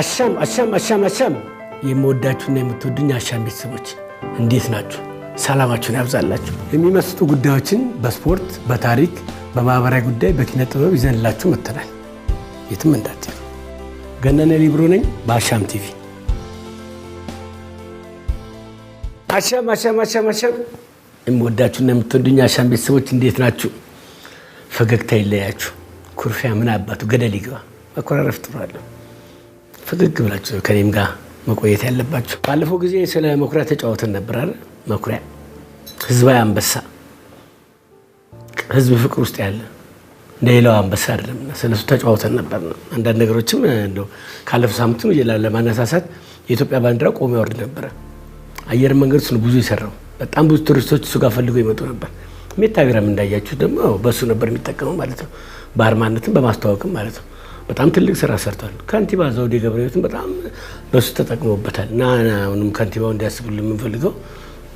አሻም አሻም አሻም አሻም የምወዳችሁና የምትወዱኝ አሻም ቤተሰቦች እንዴት ናችሁ? ሰላማችሁን ያብዛላችሁ። የሚመስጡ ጉዳዮችን በስፖርት፣ በታሪክ፣ በማህበራዊ ጉዳይ፣ በኪነ ጥበብ ይዘንላችሁ መጥተናል። የትም እንዳትሄዱ። ገነነ ሊብሮ ነኝ በአሻም ቲቪ። አሻም አሻም አሻም አሻም የምወዳችሁና የምትወዱኝ አሻም ቤተሰቦች እንዴት ናችሁ? ፈገግታ ይለያችሁ። ኩርፊያ ምን አባቱ ገደል ይግባ። መኮራረፍ ጥሩ አለ። ፈገግ ብላችሁ ከኔም ጋር መቆየት ያለባችሁ። ባለፈው ጊዜ ስለ መኩሪያ ተጫወተን ነበር አይደል? መኩሪያ ህዝባዊ አንበሳ፣ ህዝብ ፍቅር ውስጥ ያለ እንደ ሌላው አንበሳ አይደለም። ስለሱ ተጫወተን ነበር። አንዳንድ ነገሮችም እንደው ካለፈው ሳምንት ነው ለማነሳሳት የኢትዮጵያ ባንዲራ ቆሞ ያወርድ ነበረ። አየር መንገድ እሱ ብዙ የሰራው በጣም ብዙ ቱሪስቶች እሱ ጋር ፈልገው ይመጡ ነበር። ሜታ ቢራም እንዳያችሁ ደግሞ በእሱ ነበር የሚጠቀመው ማለት ነው። በአርማነትም በማስተዋወቅም ማለት ነው። በጣም ትልቅ ስራ ሰርቷል። ከንቲባ ዘውዴ ገብረሕይወትም በጣም በሱ ተጠቅሞበታል። እና አሁንም ከንቲባው እንዲያስቡልን የምንፈልገው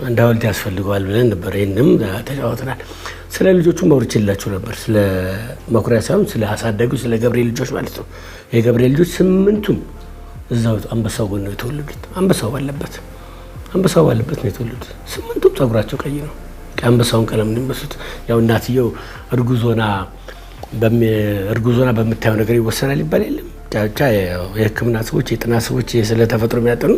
አንድ ሐውልት ያስፈልገዋል ብለን ነበር። ይህንም ተጫወተናል። ስለ ልጆቹ መውርችላችሁ ነበር። ስለ መኩሪያ ሳይሆን ስለ አሳዳጊው ስለ ገብሬ ልጆች ማለት ነው። የገብሬ ልጆች 8ቱም እዛው አንበሳው ጎን ነው የተወለዱት። አንበሳው ባለበት አንበሳው ባለበት ነው የተወለዱት። 8ቱም ጸጉራቸው ቀይ ነው። አንበሳውን ቀለም ነው የሚመስሉት። ያው እናትየው እርጉዝ ሆና እርጉዝ ሆና በምታየው ነገር ይወሰናል ይባል የለም። ብቻ የሕክምና ሰዎች የጥናት ሰዎች ስለ ተፈጥሮ የሚያጠኑ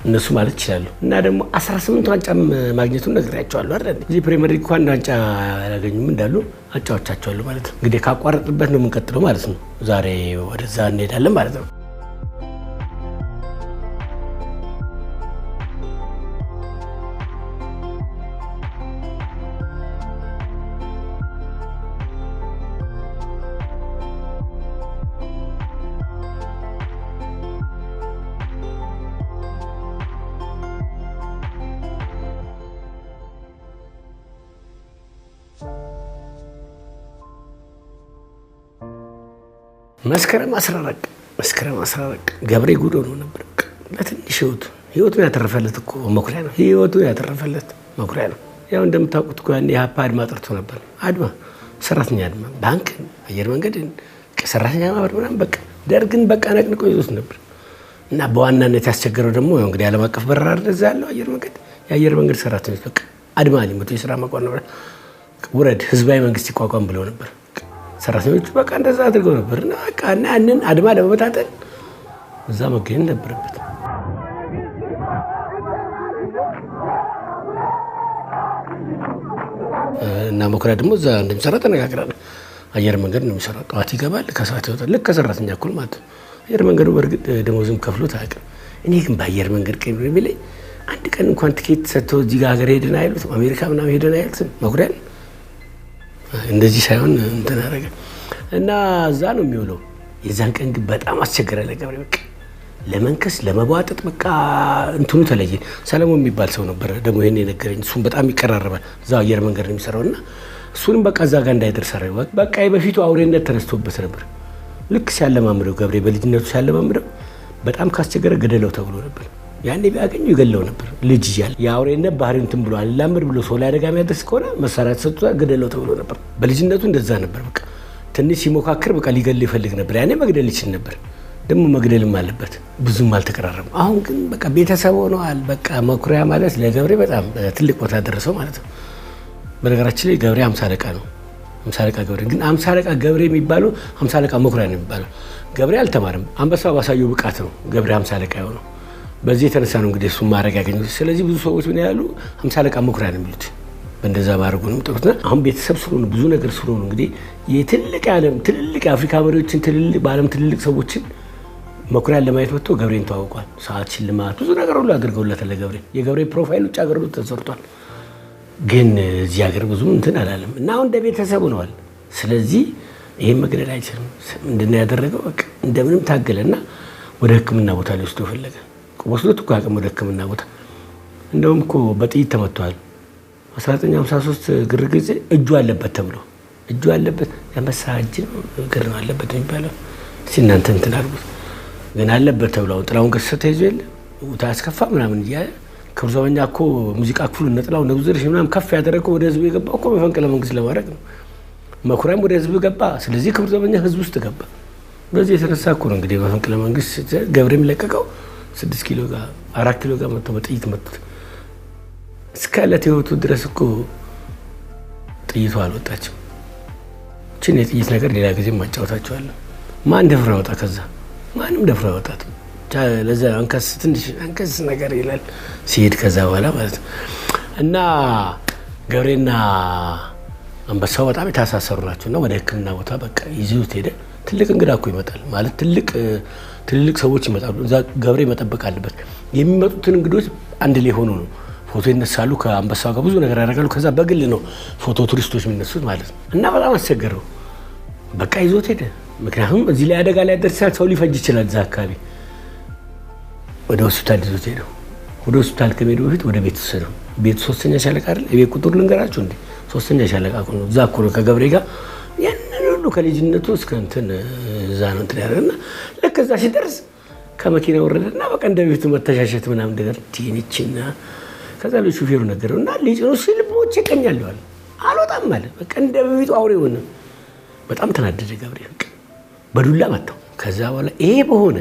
እነሱ ማለት ይችላሉ። እና ደግሞ 18 ዋንጫም ማግኘቱን ነግሬያቸዋለሁ አይደል? እዚህ ፕሪሚየር ሊግ እንኳን ዋንጫ አላገኙም እንዳሉ አጫዎቻቸዋለሁ ማለት ነው። እንግዲህ ካቋረጥንበት ነው የምንቀጥለው ማለት ነው። ዛሬ ወደዛ እንሄዳለን ማለት ነው። መስከረም 14 መስከረም 14 ገብሬ ጉድ ሆኖ ነበር። ለትንሽ ህይወቱ ህይወቱን ያተረፈለት እኮ መኩሪያ ነው። ህይወቱን ያተረፈለት መኩሪያ ነው። ያው እንደምታውቁት እኮ ያኔ የሀፓ አድማ ጠርቶ ነበር። አድማ፣ ሰራተኛ አድማ፣ ባንክን፣ አየር መንገድን፣ ሰራተኛ ማህበር ምናምን በቃ ደርግን በቃ ነቅንቆ ይዞት ነበር። እና በዋናነት ያስቸገረው ደግሞ እንግዲህ ዓለም አቀፍ በረራ እዛ ያለው አየር መንገድ የአየር መንገድ ሰራተኞች በቃ አድማ ሊመቱ የስራ ማቋረጥ ነበር። ውረድ ህዝባዊ መንግስት ይቋቋም ብለው ነበር። ሰራተኞቹ በቃ እንደዛ አድርገው ነበር። እና በቃ እና ያንን አድማ ለመበታተን እዛ መገኘት ነበረበት። እና መኩሪያ ደግሞ እዛ እንደሚሰራ ተነጋግረናል። አየር መንገድ ነው የሚሰራው። ጠዋት ይገባል፣ ከሰዓት ይወጣል። ልክ ከሰራተኛ እኩል ማለት ነው። አየር መንገዱ በእርግጥ ደሞዝም ከፍሎት አያውቅም። እኔ ግን በአየር መንገድ ቀኝ የሚለኝ አንድ ቀን እንኳን ትኬት ሰጥተው እዚህ ጋር ሀገር ሄደን አይሉትም፣ አሜሪካ ምናምን ሄደን አይሉትም። መኩሪያን እንደዚህ ሳይሆን እንትን አደረገ እና እዛ ነው የሚውለው። የዛን ቀን ግን በጣም አስቸገረ ለገብሬ። በቃ ለመንከስ ለመቧጠጥ በቃ እንትኑ ተለየ። ሰለሞን የሚባል ሰው ነበረ ደግሞ ይሄን የነገረኝ። እሱም በጣም ይቀራረባል። እዛው አየር መንገድ ነው የሚሰራው እና እሱንም በቃ እዛ ጋር እንዳይደርስ አደረገ። በቃ የበፊቱ አውሬነት ተነስቶበት ነበር። ልክ ሲያለማምደው ገብሬ በልጅነቱ ሲያለማምደው በጣም ካስቸገረ ገደለው ተብሎ ነበር። ያኔ ቢያገኙ ይገለው ነበር ልጅ እያለ የአውሬነት ባህሪው እንትን ብሎ አላምድ ብሎ ሰው ላይ አደጋ የሚያደርስ ከሆነ መሳሪያ ተሰጥቶታል፣ ገደለው ተብሎ ነበር። በልጅነቱ እንደዛ ነበር። በቃ ትንሽ ሲሞካክር በቃ ሊገል ይፈልግ ነበር። ያኔ መግደል ይችል ነበር። ደግሞ መግደልም አለበት። ብዙም አልተቀራረቡም። አሁን ግን በቃ ቤተሰብ ሆነዋል። በቃ መኩሪያ ማለት ለገብሬ በጣም ትልቅ ቦታ ደረሰው ማለት ነው። በነገራችን ላይ ገብሬ 50 አለቃ ነው። 50 አለቃ ገብሬ ግን 50 አለቃ ገብሬ የሚባለው 50 አለቃ መኩሪያ ነው የሚባለው። ገብሬ አልተማረም። አንበሳው ባሳየው ብቃት ነው ገብሬ 50 አለቃ የሆነው። በዚህ የተነሳ ነው እንግዲህ እሱን ማድረግ ያገኙት። ስለዚህ ብዙ ሰዎች ምን ያሉ 50 አለቃ መኩሪያ ነው የሚሉት። በእንደዛ ማድረጉ ነው የሚጠሩትና አሁን ቤተሰብ ስለሆኑ ብዙ ነገር ስለሆኑ እንግዲህ የትልቅ የዓለም ትልልቅ የአፍሪካ መሪዎችን ትልልቅ በዓለም ትልልቅ ሰዎችን መኩሪያን ለማየት መጥቶ ገብሬን ተዋውቋል። ሰዓት ሽልማት ብዙ ነገር ሁሉ አድርገውለታል ለገብሬ። የገብሬ profile ውጭ ሀገር ሁሉ ተሰርቷል። ግን እዚህ ሀገር ብዙ እንትን አላለም እና አሁን እንደ ቤተሰብ ሆነዋል። ስለዚህ ይሄን መግደል አይችልም። ምንድን ነው ያደረገው? በቃ እንደምንም ታገለና ወደ ሕክምና ቦታ ሊወስደው ፈለገ። ወስዶት እኮ አቅም ወደ ሕክምና ቦታ እንደውም እኮ በጥይት ተመቷል። 1953 ግርግር ጊዜ እጁ አለበት ተብሎ እጁ አለበት የአንበሳ እጅ ነው እግር ነው አለበት የሚባለው። እስኪ እናንተ እንትን አድርጉት ግን አለበት ተብሎ አሁን ጥላሁን ገሰሰ ተይዞ የለ ውታ ያስከፋ ምናምን እያለ ክብር ዘበኛ እኮ ሙዚቃ ክፍሉ እነ ጥላሁን እነ ብዙነሽ ምናምን ከፍ ያደረገው ወደ ህዝቡ የገባው እኮ መፈንቅለ መንግስት ለማድረግ ነው። መኩሪያም ወደ ህዝብ ገባ። ስለዚህ ክብር ዘበኛ ህዝብ ውስጥ ገባ። በዚህ የተነሳ እኮ ነው እንግዲህ መፈንቅለ መንግስት ገብሬም ለቀቀው። 6 ኪሎ ጋር 4 ኪሎ ጋር መጥተው በጥይት መቱት። እስከ ዕለት ህይወቱ ድረስ እኮ ጥይቱ አልወጣችም። ችን የጥይት ነገር ሌላ ጊዜ ማጫወታቸዋለሁ። ማን ደፍሮ ያወጣ? ከዛ ማንም ደፍሮ ያወጣት። ለዛ አንከስ ትንሽ አንከስ ነገር ይላል ሲሄድ ከዛ በኋላ ማለት ነው። እና ገብሬና አንበሳው በጣም የታሳሰሩ ናቸው። እና ወደ ሕክምና ቦታ በቃ ይዘውት ሄደ። ትልቅ እንግዳ እኮ ይመጣል ማለት ትልቅ ሰዎች ይመጣሉ። እዛ ገብሬ መጠበቅ አለበት። የሚመጡትን እንግዶች አንድ ላይ ሆኖ ነው ፎቶ ይነሳሉ። ከአንበሳው ጋር ብዙ ነገር ያደርጋሉ። ከዛ በግል ነው ፎቶ ቱሪስቶች የሚነሱት ማለት ነው። እና በጣም አስቸገረው። በቃ ይዞት ሄደ። ምክንያቱም እዚህ ላይ አደጋ ላይ ያደርሳል፣ ሰው ሊፈጅ ይችላል እዛ አካባቢ። ወደ ሆስፒታል ይዞት ሄደው። ወደ ሆስፒታል ከመሄዱ በፊት ወደ ቤት ወሰደው። ቤት 3ኛ ሻለቃ አይደል? የቤት ቁጥሩ ልንገራችሁ እንዴ፣ 3ኛ ሻለቃ እኮ ነው። እዛ እኮ ነው ከገብሬ ጋር ያንን ሁሉ ከልጅነቱ እስከ እንትን እዛ ነው እንትን ያደረገና ልክ እዛ ሲደርስ ከመኪና ወረደና በቃ እንደ ቤቱ መተሻሸት ምናምን ነገር ቲኒችና ከዛ ለሹፌሩ ነገረው እና ሊጭኖ ሲል ሞቼ እቀኛለሁ አለ። አልወጣም አለ። በቃ እንደ በፊቱ አውሬ ሆነ። በጣም ተናደደ ገብሬ። በቃ በዱላ መታው። ከዛ በኋላ ይሄ በሆነ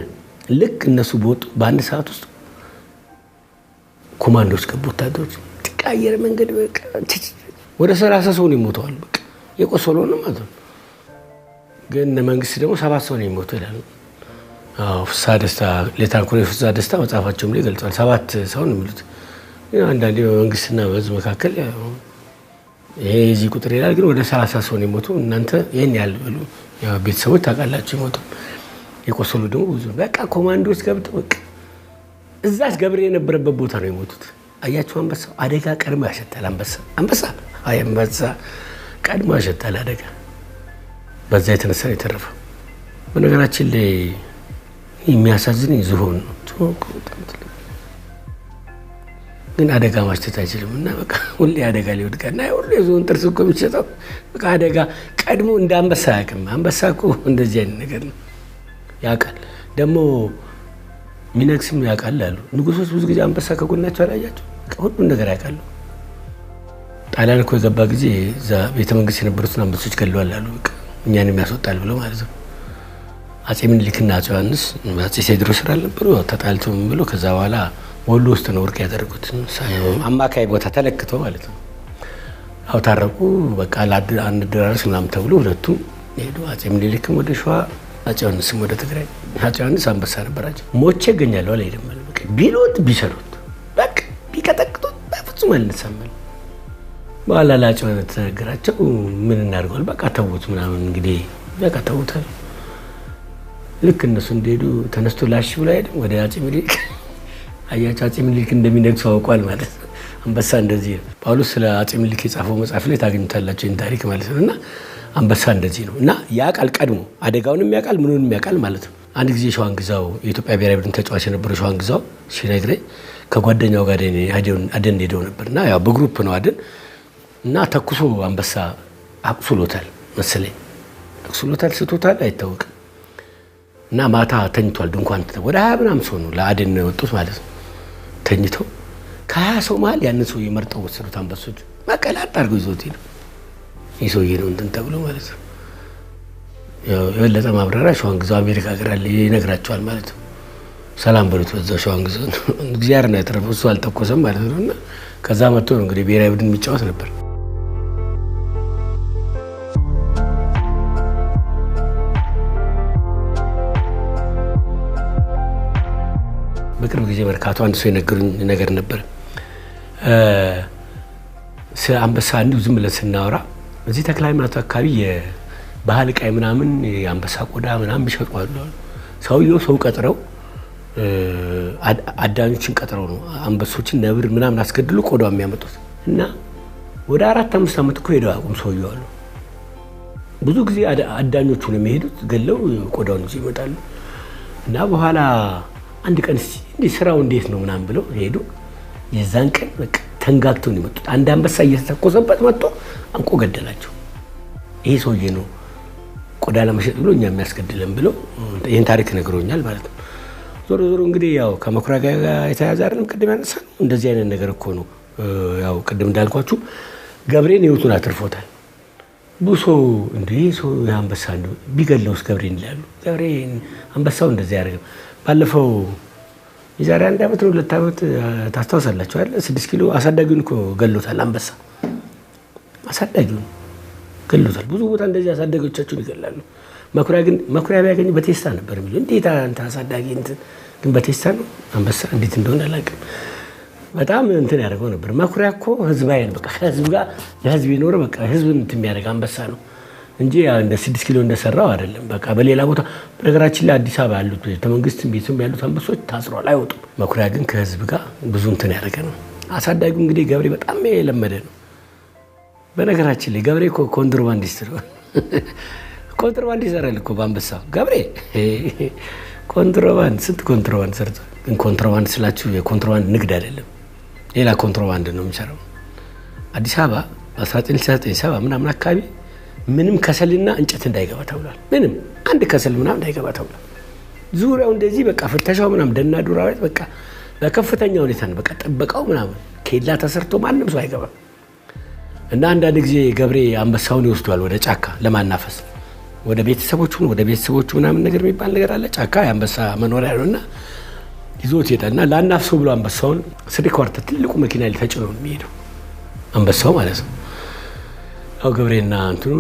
ልክ እነሱ በወጡ በአንድ ሰዓት ውስጥ ኮማንዶች ገቡ፣ ወታደሮች። ጥቃ አየር መንገድ በቃ ወደ 30 ሰው ነው የሞተዋል። በቃ የቆሰለው ነው ማለት ነው። ግን መንግስት ደግሞ 7 ሰው ነው የሞተው ይላል። አዎ ፍስሐ ደስታ ሌተናል ኮሎኔል ፍስሐ ደስታ መጽሐፋቸውም ላይ ገልጸዋል። 7 ሰው ነው የሚሉት። ግን አንዳንዴ በመንግስትና በህዝብ መካከል ይሄ የዚህ ቁጥር ይላል፣ ግን ወደ 30 ሰው ነው የሞቱ። እናንተ ይሄን ያህል በሉ፣ ያው ቤተሰቦች ታውቃላችሁ የሞቱ የቆሰሉ ደግሞ ብዙ። በቃ ኮማንዶዎች ገብተው በቃ እዛች ገብሬ የነበረበት ቦታ ነው የሞቱት። አያችሁ አንበሳው አደጋ ቀድሞ ያሸታል። አንበሳ አንበሳ አይ አንበሳ ቀድሞ ያሸታል አደጋ። በዛ የተነሳ ነው የተረፈው። በነገራችን ላይ የሚያሳዝን ዝሆን ነው። ግን አደጋ ማሽተት አይችልም እና በቃ ሁሌ አደጋ ላይ ይወድቃል። እና ሁሌ የዝሆን ጥርስ እኮ የሚሸጠው በቃ አደጋ ቀድሞ እንደ አንበሳ አያውቅም። አንበሳ እኮ እንደዚህ አይነት ነገር ነው ያውቃል። ደግሞ ሚነግስም ያውቃል አሉ ንጉሶች። ብዙ ጊዜ አንበሳ ከጎናቸው አላያቸው፣ ሁሉን ነገር ያውቃሉ። ጣሊያን እኮ የገባ ጊዜ እዛ ቤተ መንግስት የነበሩትን አንበሶች ገለዋል አሉ። በቃ እኛንም ያስወጣል ብሎ ማለት ነው። አጼ ምኒልክና አጼ ዮሐንስ አጼ ቴዎድሮስ ስራ አልነበሩ ተጣልተው ምን ብሎ ከዛ በኋላ ወሎ ውስጥ ነው እርቅ ያደረጉት። አማካይ ቦታ ተለክቶ ማለት ነው። አው ታረቁ። በቃ አንደራረስ ምናምን ተብሎ ሁለቱም ሄዱ። አጼ ምኒልክም ወደ ሸዋ፣ አጼ ዮሐንስም ወደ ትግራይ። አጼ ዮሐንስ አንበሳ ነበራቸው። ሞቼ እገኛለሁ አልሄድም አለ። በቃ ቢሉት ቢሰሩት በቃ ቢቀጠቅጡት በፍጹም አልነሳም አለ። በኋላ ለአጼ ዮሐንስ ተነገራቸው። ምን እናድርገዋል? በቃ ተዉት ምናምን እንግዲህ በቃ ተዉት አሉ። ልክ እነሱ እንደሄዱ ተነስቶ ላሽ ብሎ አይሄድም ወደ አጼ ምኒልክ። አያቸው አጼ ምኒልክ እንደሚነግሱ አውቋል ማለት ነው። አንበሳ እንደዚህ ነው። ጳውሎስ ስለ አጼ ምኒልክ የጻፈው መጽሐፍ ላይ ታገኙታላችሁ ይህን ታሪክ ማለት ነው። እና አንበሳ እንደዚህ ነው እና ያውቃል፣ ቀድሞ አደጋውንም ያውቃል፣ ምኑንም ያውቃል ማለት ነው። አንድ ጊዜ ሸዋንግዛው የኢትዮጵያ ብሔራዊ ቡድን ተጫዋች የነበረው ሸዋንግዛው ሲነግረኝ ከጓደኛው ጋር አደን ሄደው ነበር እና ያው በ group ነው አደን እና ተኩሶ አንበሳ አቁስሎታል መሰለኝ፣ አቁስሎታል፣ ስቶታል፣ አይታወቅም። እና ማታ ተኝቷል። ድንኳን ወደ 20 ምናምን ሰው ነው ለአደን ነው የወጡት ማለት ነው። ተኝተው ከ20 ሰው መሀል ያንን ሰውዬ መርጠው ወሰዱት አንበሶች። መቀላጥ አድርገው ይዘውት ሄዱ። ይህ ሰውዬ ነው እንትን ተብሎ ማለት ነው። ያው የበለጠ ማብራሪያ ሸዋንግዛው አሜሪካ ሀገር አለ ይነግራቸዋል ማለት ነው። ሰላም በሉት በዛው ሸዋንግዛው። እግዚአብሔር ነው ያተረፈው፣ እሱ አልተኮሰም ማለት ነው። እና ከዛ መጥቶ ነው እንግዲህ ብሔራዊ ቡድን የሚጫወት ነበር። በቅርብ ጊዜ መርካቶ አንድ ሰው የነገሩኝ ነገር ነበር። ስለ አንበሳ እንዲሁ ዝም ብለን ስናወራ እዚህ ተክለ ሃይማኖት አካባቢ የባህል ዕቃ ምናምን የአንበሳ ቆዳ ምናምን የሚሸጡ አሉ። ሰውየው ሰው ቀጥረው አዳኞችን ቀጥረው ነው አንበሶችን ነብር ምናምን አስገድሎ ቆዳው የሚያመጡት። እና ወደ 4-5 ዓመት እኮ ሄደው አያውቁም ሰውየው አሉ። ብዙ ጊዜ አዳኞቹ ነው የሚሄዱት፣ ገለው ቆዳውን ይዘው ይመጣሉ። እና በኋላ አንድ ቀን እስቲ እንዲህ ስራው እንዴት ነው ምናምን ብለው ሄዱ። የዛን ቀን በቃ ተንጋግተው ነው የመጡት። አንድ አንበሳ እየተተኮሰበት መጥቶ አንቆ ገደላቸው። ይሄ ሰውዬ ነው ቆዳ ለመሸጥ ብሎ እኛ የሚያስገድለን ብለው ይሄን ታሪክ ነግሮኛል ማለት ነው። ዞሮ ዞሮ እንግዲህ ያው ከመኩሪያ ጋር የተያያዘ አይደለም ቅድም ያነሳነው እንደዚህ አይነት ነገር እኮ ነው። ያው ቅድም እንዳልኳችሁ ገብሬን ህይወቱን አትርፎታል። ብዙ ሰው እንዴ ሰው አንበሳ እንደው ቢገለውስ ገብሬን ይላሉ። ገብሬ አንበሳው እንደዚህ አያደርግም። ባለፈው የዛሬ 1 ዓመት ነው 2 ዓመት ታስታውሳላችሁ አይደል? 6 ኪሎ አሳዳጊውን እኮ ገሎታል አንበሳ። አሳዳጊውን ገሎታል። ብዙ ቦታ እንደዚህ አሳዳጊዎቻቸውን ይገላሉ። መኩሪያ ግን መኩሪያ ቢያገኝ በቴስታ ነበር የሚለው። እንዴት አንተ አሳዳጊ እንትን ግን በቴስታ ነው አንበሳ እንዴት እንደሆነ አላውቅም። በጣም እንትን ያደርገው ነበር። መኩሪያ እኮ ህዝባዊ ነው። በቃ ከህዝብ ጋር ለህዝብ የኖረ በቃ ህዝብን እንትን የሚያደርግ አንበሳ ነው እንጂ እንደ 6 ኪሎ እንደሰራው አይደለም። በቃ በሌላ ቦታ በነገራችን ላይ አዲስ አበባ ያሉት ቤተ መንግስትም ቤትም ያሉት አንበሶች ታስረዋል፣ አይወጡም። መኩሪያ ግን ከህዝብ ጋር ብዙ እንትን ያደረገ ነው። አሳዳጊው እንግዲህ ገብሬ በጣም የለመደ ነው። በነገራችን ላይ ገብሬ እኮ ኮንትሮባንዲስት ነው። ኮንትሮባንድ ይሰራል እኮ በአንበሳ ገብሬ ኮንትሮባንድ፣ ስንት ኮንትሮባንድ ሰርቷል። ግን ኮንትሮባንድ ስላችሁ የኮንትሮባንድ ንግድ አይደለም፣ ሌላ ኮንትሮባንድ ነው የሚሰራው። አዲስ አበባ 1969 ምናምን አካባቢ ምንም ከሰልና እንጨት እንዳይገባ ተብሏል። ምንም አንድ ከሰል ምናምን እንዳይገባ ተብሏል። ዙሪያው እንደዚህ በቃ ፍተሻው ምናምን ደና ዱር አራዊት በቃ በከፍተኛ ሁኔታ ነው። በቃ ጥበቃው ምናምን ኬላ ተሰርቶ ማንም ሰው አይገባም። እና አንዳንድ ጊዜ ገብሬ አንበሳውን ይወስዷል ወደ ጫካ ለማናፈስ ወደ ቤተሰቦቹ ምናምን ነገር የሚባል ነገር አለ። ጫካ የአንበሳ መኖሪያ ነውና ይዞት ይሄዳልና ላናፍሰው ብሎ አንበሳውን 3/4 ትልቁ መኪና ላይ ተጭኖ ነው የሚሄደው አንበሳው ማለት ነው። ያው ገብሬና እንትኑ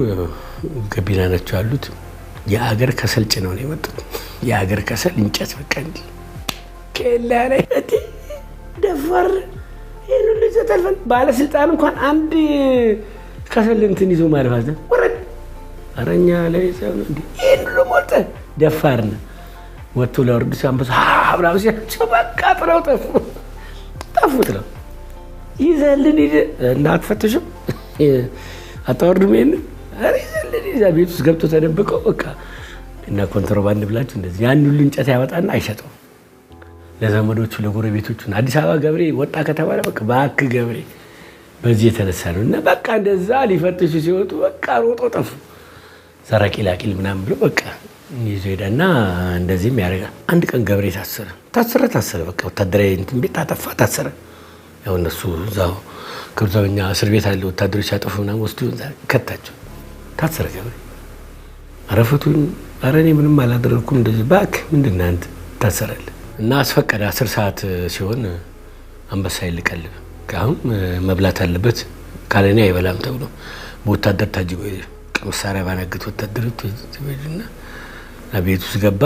ገቢና ናቸው ያሉት። የአገር ከሰል ጭነው ነው የመጡት። የአገር ከሰል እንጨት በቃ እንዲህ ኬላ ላይ ደፈር ይሄን ሁሉ ይዘህ ተልፈን ባለስልጣን እንኳን አንድ ከሰል እንትን ይዞ ማለፍ አለ ወረድ አረኛ ላይ ሰው ነው እንዴ ይሄን ሁሉ ሞልተህ ደፋር ነህ። ወጥቶ ለወርድ ሲያንበሳ ምናምን ሲያቸው በቃ ጥለው ጠፉ ጠፉት ነው ይዘህልን ሂድ እና አትፈትሽም አታወርድም ይሄን ኧረ ይዘህልን ሂድ። እዛ ቤት ውስጥ ገብቶ ተደብቀው በቃ እና ኮንትሮባንድ ብላችሁ እንደዚህ ያን ሁሉ እንጨት ያወጣና አይሸጠውም ለዘመዶቹ ለጎረቤቶቹ። አዲስ አበባ ገብሬ ወጣ ከተባለ በቃ እባክህ ገብሬ በዚህ የተነሳ ነው። እና በቃ እንደዛ ሊፈትሹ ሲወጡ በቃ ሮጦ ጠፉ። ዘረቂላቂል ምናምን ብሎ በቃ ይዞ ሄደና እንደዚህም ያደርጋል። አንድ ቀን ገብሬ ታሰረ ታሰረ በቃ ወታደራዊ እንትን ቤት ታጠፋ ታሰረ። ያው እነሱ እዛው ክብር ዘበኛ እስር ቤት አለ ወታደሮች ሲያጠፉ ምናምን ወስዶ ከታቸው። ታሰረ ገብሬ። ኧረ ፍቱኝ፣ ኧረ እኔ ምንም አላደረኩም እንደዚህ እባክህ ምንድን ነህ አንተ ታሰራለህ። እና አስፈቀደ 10 ሰዓት ሲሆን አንበሳ ይልቀልብ አሁን መብላት አለበት ካለኔ አይበላም ተብሎ በወታደር ታጅቦ መሳሪያ ባነገቱ ወታደሮች ሄዱና ቤት ውስጥ ገባ።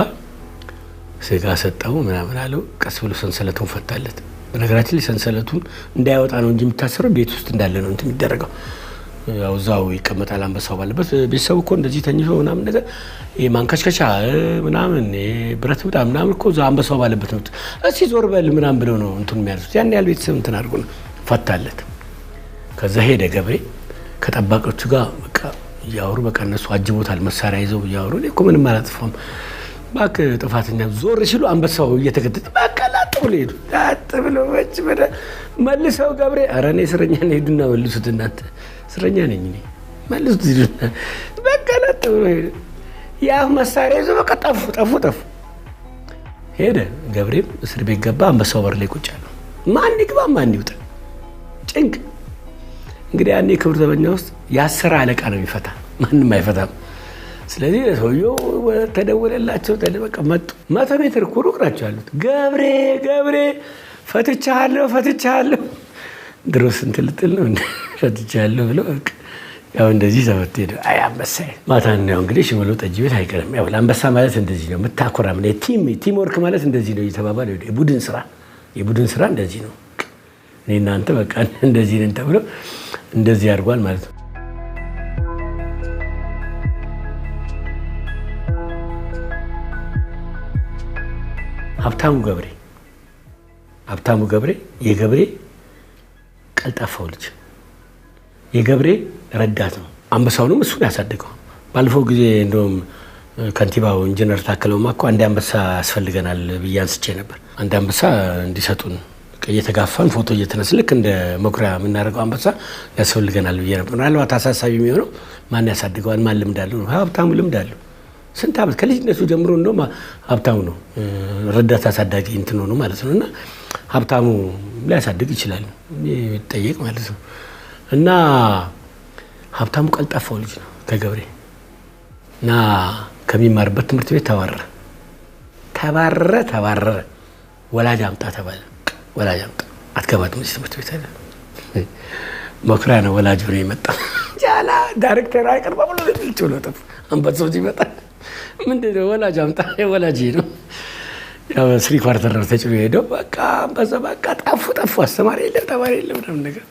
ስጋ ሰጠው ምናምን አለው። ቀስ ብሎ ሰንሰለቱን ፈታለት። በነገራችን ላይ ሰንሰለቱን እንዳይወጣ ነው እንጂ የሚታሰረው ቤት ውስጥ እንዳለ ነው እንትን የሚደረገው። ያው እዛው ይቀመጣል አንበሳው ባለበት። ቤተሰቡ እኮ እንደዚህ ተኝቶ ምናምን ነገር ይሄ ማንከሽከሻ ምናምን ብረት ምጣድ ምናምን እኮ እዛው አንበሳው ባለበት ነው። እስኪ ዞር በል ምናምን ብለው ነው እንትን የሚያደርሱት። ያን ያህል ቤተሰብ እንትን አድርጎ ነው ፈታለት። ከዛ ሄደ ገብሬ ከጠባቂዎቹ ጋር በቃ እያወሩ በቃ እነሱ አጅቦታል መሳሪያ ይዘው እያወሩ እኔ እኮ ምንም አላጥፋም እባክህ ጥፋተኛ ዞር ሲሉ አንበሳው እየተከተለ በቃ ላጥ ብሎ ሄዱ። ላጥ ብሎ መች መልሰው ገብሬ ኧረ እኔ እስረኛ ነኝ ሂዱና መልሱት እናንተ እስረኛ ነኝ እኔ መልሱት ሂዱና በቃ ላጥ ብሎ ሄዱ። ያ መሳሪያ ይዞ በቃ ጠፉ ጠፉ ጠፉ። ሄደ ገብሬም እስር ቤት ገባ። አንበሳው በር ላይ ቁጭ አለ። ማን ይግባ ማን ይውጣ ጭንቅ። እንግዲህ ያኔ ክብር ዘበኛ ውስጥ ያሰረ አለቃ ነው የሚፈታ፣ ማንም አይፈታም። ስለዚህ ሰውየው ተደወለላቸው፣ በቃ መጡ። 100 ሜትር እኮ ሩቅ ናቸው ያሉት። ገብሬ ገብሬ ፈትቻለሁ ፈትቻለሁ፣ ድሮስ እንትን ልጥል ነው ፈትቻለሁ ብሎ ያው እንደዚህ ተፈቶ ሄደ። አይ አንበሳ ማታ ነው እንግዲህ ሽመሎ ጠጅ ቤት አይቀርም። ያው ለአንበሳ ማለት እንደዚህ ነው የምታኮራ፣ team work ማለት እንደዚህ ነው እየተባባለ የቡድን ስራ የቡድን ስራ እንደዚህ ነው። እኔ እናንተ በቃ እንደዚህ ነን ተብሎ እንደዚህ አድርጓል ማለት ነው። ሀብታሙ ገብሬ ሀብታሙ ገብሬ የገብሬ ቀልጣፋው ልጅ የገብሬ ረዳት ነው። አንበሳውንም እሱ ያሳደገው። ባለፈው ጊዜ እንደውም ከንቲባው ኢንጂነር ታከለውማ እኮ አንድ አንበሳ ያስፈልገናል ብዬ አንስቼ ነበር። አንድ አንበሳ እንዲሰጡን እየተጋፋን ፎቶ እየተነስ ልክ እንደ መኩሪያ የምናደርገው አንበሳ ያስፈልገናል ብዬ ነበር። ምናልባት አሳሳቢ የሚሆነው ማን ያሳድገዋል፣ ማን ልምድ አለው ነው። ሀብታሙ ልምድ አለው። ስንት ዓመት ከልጅነቱ ጀምሮ እንደውም ሀብታሙ ነው ረዳት አሳዳጊ እንትን ሆኖ ማለት ነው። እና ሀብታሙ ሊያሳድግ ይችላል የሚጠየቅ ማለት ነው። እና ሀብታሙ ቀልጣፋው ልጅ ነው ከገብሬ እና ከሚማርበት ትምህርት ቤት ተባረረ። ተባረረ ተባረረ። ወላጅ አምጣ ተባለ። ወላጅ አምጣ አትገባትም እዚህ ትምህርት ቤት አለ። መኩሪያ ነው ወላጅ ሆኖ የመጣው። ጃላ ዳይሬክተር አይቀርባ ብሎ ልጭ ብሎ ጠፋ። አንበሳው ሲመጣ ምንድን ነው ወላጅ አምጣ ወላጅ ነው። ያው three quarter ነው ተጭኖ ሄደው በቃ አንበሳ በቃ ጠፉ ጠፉ። አስተማሪ የለም ተማሪ የለም ምናምን ነገር።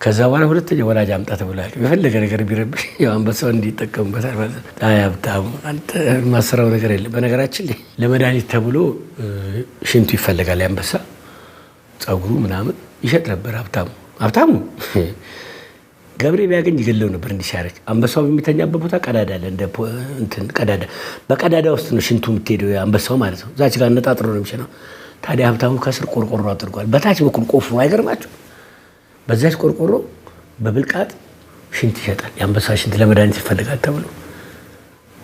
ከዛ በኋላ ሁለተኛ ወላጅ አምጣ ተብሎ የፈለገ ነገር ቢረብሽ ያው አንበሳው እንዲጠቀሙበታል ማለት ነው። አይ ሀብታሙ አንተ የማሰራው ነገር የለም። በነገራችን ላይ ለመድኃኒት ተብሎ ሽንቱ ይፈለጋል። የአንበሳ ጸጉሩ ምናምን ይሸጥ ነበር ሀብታሙ። ሀብታሙ ገብሬ ቢያገኝ ይገለው ነበር እንዲህ ሲያደርግ። አንበሳው የሚተኛበት ቦታ ቀዳዳ አለ፣ እንደ እንትን ቀዳዳ። በቀዳዳ ውስጥ ነው ሽንቱ የምትሄደው አንበሳው ማለት ነው። እዛች ጋር ነጣጥሮ ነው የሚሸናው። ታዲያ ሀብታሙ ከስር ቆርቆሮ አድርጓል። በታች በኩል ቆፍሮ አይገርማችሁ? በዛች ቆርቆሮ በብልቃጥ ሽንት ይሸጣል። የአንበሳ ሽንት ለመድኃኒት ይፈልጋል ተብሎ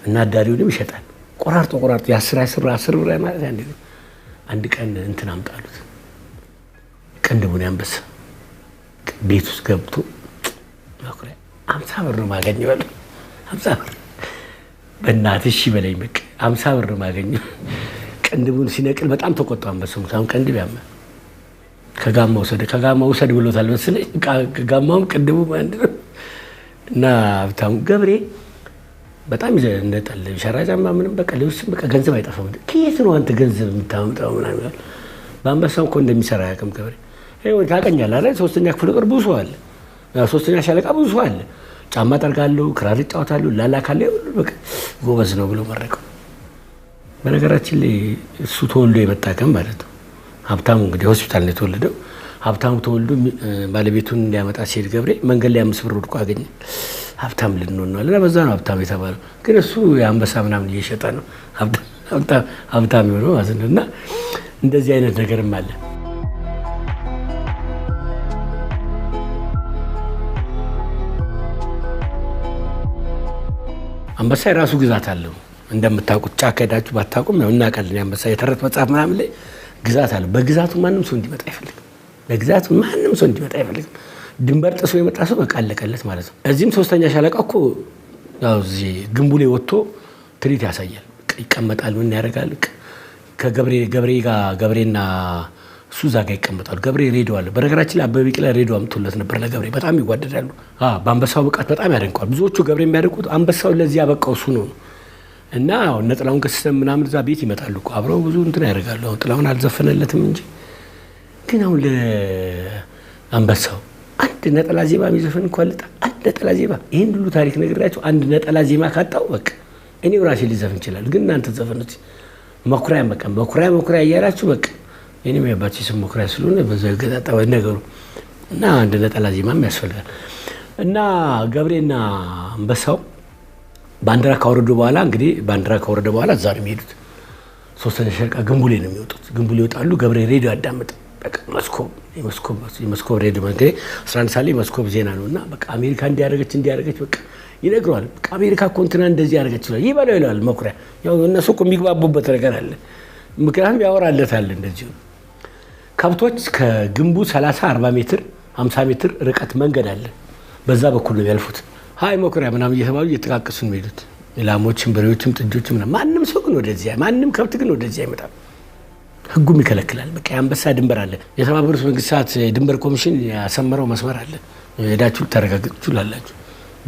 እና አዳሪውንም ይሸጣል። ቆራርጦ ቆራርጦ የአስር አስር አስር ብር ማለት አንድ ነው። አንድ ቀን እንትን አምጣሉት ቅንድቡን ያንበሳ ቤት ውስጥ ገብቶ መኩሪያ 50 ብር ነው የማገኘው አለ። 50 ብር በእናትህ እሺ በለኝ በቃ 50 ብር ነው የማገኘው። ቅንድቡን ሲነቅል በጣም ተቆጣ አንበሳው። አሁን ቅንድብ ያመ ከጋማ ውሰድ ከጋማ ውሰድ ብሎታል መሰለኝ። ጋማውም ቅንድቡም አንድ ነው። እና ሀብታሙ ገብሬ በጣም እንደጠለ ሸራ ጫማ ምንም በቃ ልብስም በቃ ገንዘብ አይጠፋም። ከየት ነው አንተ ገንዘብ የምታመጣው ምናምን ይላል። በአንበሳው እኮ እንደሚሰራ አያውቅም ገብሬ። ይኸው ታውቀኛለህ አይደል? ሶስተኛ ክፍለ ጦር ብዙ ሰው አለ፣ ሶስተኛ ሻለቃ ብዙ ሰው አለ። ጫማ ጠርጋለሁ፣ ክራር እጫወታለሁ፣ ላላካለሁ፣ ሁሉ በቃ ጎበዝ ነው ብሎ መረቀው። በነገራችን ላይ እሱ ተወልዶ የመጣ ቀን ማለት ነው። ሀብታሙ እንግዲህ ሆስፒታል ነው የተወለደው። ሀብታሙ ተወልዶ ባለቤቱን እንዲያመጣ ሲሄድ ገብሬ መንገድ ላይ 5 ብር ወድቆ አገኘ። ሀብታም ልንሆን ነው አለና በዛ ነው ሀብታም የተባለው። ግን እሱ የአንበሳ ምናምን እየሸጠ ነው ሀብታም የሆነው ማለት ነው። እና እንደዚህ አይነት ነገርም አለ። አንበሳ የራሱ ግዛት አለው እንደምታውቁት። ጫካ ሄዳችሁ ባታውቁም ያው እናውቃለን። የአንበሳ የተረት መጽሐፍ ምናምን ላይ ግዛት አለው። በግዛቱ ማንም ሰው እንዲመጣ አይፈልግም። በግዛቱ ማንም ሰው እንዲመጣ አይፈልግም። ድንበር ጥሶ የመጣ ሰው በቃ አለቀለት ማለት ነው። እዚህም ሶስተኛ ሻለቃ እኮ ያው እዚህ ግንቡ ላይ ወጥቶ ትርኢት ያሳያል። ይቀመጣል፣ ምን ያደርጋል። ከገብሬ ገብሬ ጋር ገብሬና እሱ እዛ ጋር ይቀመጣሉ። ገብሬ ሬዲዮ አለ። በነገራችን ላይ አበበ ቢቂላ ሬዲዮ አምጥቶለት ነበር ለገብሬ። በጣም ይዋደዳሉ። በአንበሳው ብቃት በጣም ያደንቀዋል። ብዙዎቹ ገብሬ የሚያደንቁት አንበሳው ለዚህ ያበቃው እሱ ነው። እና እነ ጥላሁን ገሰሰ ምናምን እዛ ቤት ይመጣሉ እኮ አብረው ብዙ እንትን ያደርጋሉ። አሁን ጥላሁን አልዘፈነለትም እንጂ ግን አሁን ለአንበሳው አንድ ነጠላ ዜማ የሚዘፈን እንኳን ልጣ አንድ ነጠላ ዜማ ይሄን ሁሉ ታሪክ ነግሬያቸው አንድ ነጠላ ዜማ ካጣው በቃ እኔው ራሴ ሊዘፍን ይችላል። ግን እናንተ ዘፈኑት። መኩሪያ በቃ መኩሪያ መኩሪያ እያላችሁ በቃ እኔም የአባቴ ስም መኩሪያ ስለሆነ በዛ ገጣጣ ነገሩ እና አንድ ነጠላ ዜማም ያስፈልጋል። እና ገብሬና አንበሳው ባንዲራ ካወረዱ በኋላ እንግዲህ ባንዲራ ካወረደ በኋላ እዛ ነው የሚሄዱት። ሶስተኛ ሻለቃ ግንቡ ላይ ነው የሚወጡት። ግንቡ ላይ ይወጣሉ። ገብሬ ሬዲዮ ያዳምጥ በቃ መስኮብ የመስኮብ የመስኮብ ሬዲዮ እንግዲህ 11 ሰዓት ላይ መስኮብ ዜና ነው። እና በቃ አሜሪካ እንዲያደርገች እንዲያደርገች በቃ ይነግረዋል። በቃ አሜሪካ እኮ እንትና እንደዚህ ያደርገች ይላል። ይበለው ይለዋል መኩሪያ። ያው እነሱ እኮ የሚግባቡበት ነገር አለ። ምክንያቱም ያወራለታል እንደዚሁ። ከብቶች ከግንቡ 30 40 ሜትር 50 ሜትር ርቀት መንገድ አለ። በዛ በኩል ነው የሚያልፉት። ሀይ መኩሪያ ምናምን እየተባሉ እየተቃቀሱ ነው የሚሄዱት። ላሞችም በሬዎችም ጥጆችም ምናምን። ማንም ሰው ግን ወደዚያ ማንም ከብት ግን ወደዚያ አይመጣም። ህጉም ይከለክላል። በቃ የአንበሳ ድንበር አለ። የተባበሩት መንግስታት የድንበር ኮሚሽን ያሰመረው መስመር አለ። ሄዳችሁ ልታረጋግጡ ትችላላችሁ።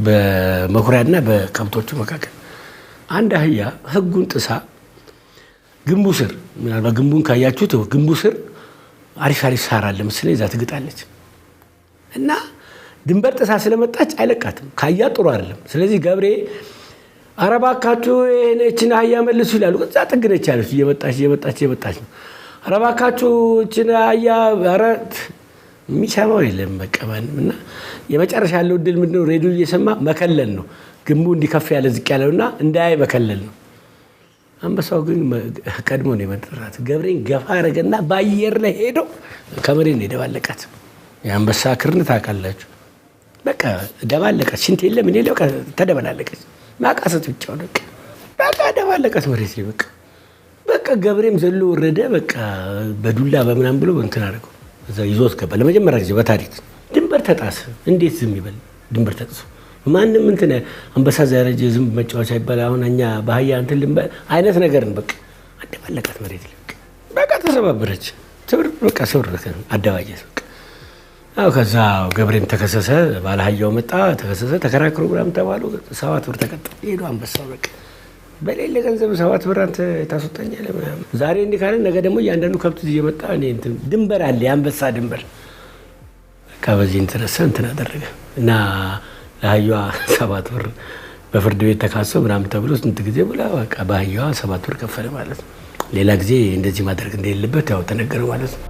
በመኩሪያና በከብቶቹ መካከል አንድ አህያ ህጉን ጥሳ ግንቡ ስር ምናልባት ግንቡን ካያችሁት ግንቡ ስር አሪፍ አሪፍ ሳር አለ መሰለኝ እዛ ትግጣለች። እና ድንበር ጥሳ ስለመጣች አይለቃትም። ካያ ጥሩ አይደለም። ስለዚህ ገብሬ ኧረ እባካችሁ ይህችን አህያ መልሱ ይላሉ። እዛ ጥግ ነች ያለች እየመጣች እየመጣች እየመጣች ነው። ኧረ እባካችሁ ይህችን አህያ ኧረ የሚሰማው የለም በቃ ማንም። እና የመጨረሻ ያለው እድል ምንድን ነው? ሬዲዮ እየሰማ መከለል ነው። ግንቡ እንዲከፍ ያለ ዝቅ ያለውና እንዳያይ መከለል ነው። አንበሳው ግን ቀድሞ ነው የመጠራት። ገብሬን ገፋ አደረገና በአየር ላይ ሄዶ ከመሬት ነው የደባለቃት። የአንበሳ ክርን ታውቃላችሁ። በቃ ደባለቃት። ሽንት የለም ምን የለም፣ በቃ ተደበላለቀች። ማቃሰት ብቻ ነው። በቃ ደባለቃት መሬት ላይ በቃ በቃ ገብሬም ዘሎ ወረደ። በቃ በዱላ በምናምን ብሎ እንትን አደረገው። እዛ ይዞት ገባ። ለመጀመሪያ ጊዜ በታሪክ ድንበር ተጣሰ። እንዴት ዝም ይበል? ድንበር ተጥሶ ማንም እንትን አንበሳ ዛረጀ ዝንብ መጫወቻ ይባላል። አሁን እኛ በአህያ እንትን ልንበል አይነት ነገር ነው። በቃ አደባለቃት መሬት ላይ በቃ ተሰባበረች። ስብር በቃ ስብር አደባጀት በቃ። አዎ ከዛ ገብሬም ተከሰሰ፣ ባለ አህያው መጣ ተከሰሰ፣ ተከራክሮ ምናምን ተባሉ። 7 ብር ተቀጣ። ሄዶ አንበሳው በቃ በሌለ ገንዘብ 7 ብር አንተ ታስወጣኛለህ ምናምን። ዛሬ እንዲህ ካለ ነገ ደግሞ እያንዳንዱ ከብት እየመጣ እኔ እንትን ድንበር አለ የአንበሳ ድንበር በቃ በዚህ እንትነሳ እንትን አደረገ እና ለአህያዋ 7 ብር በፍርድ ቤት ተካሶ ምናምን ተብሎ ስንት ጊዜ ብላ በቃ በአህያዋ 7 ብር ከፈለ ማለት ነው። ሌላ ጊዜ እንደዚህ ማድረግ እንደሌለበት ያው ተነገረው ማለት ነው።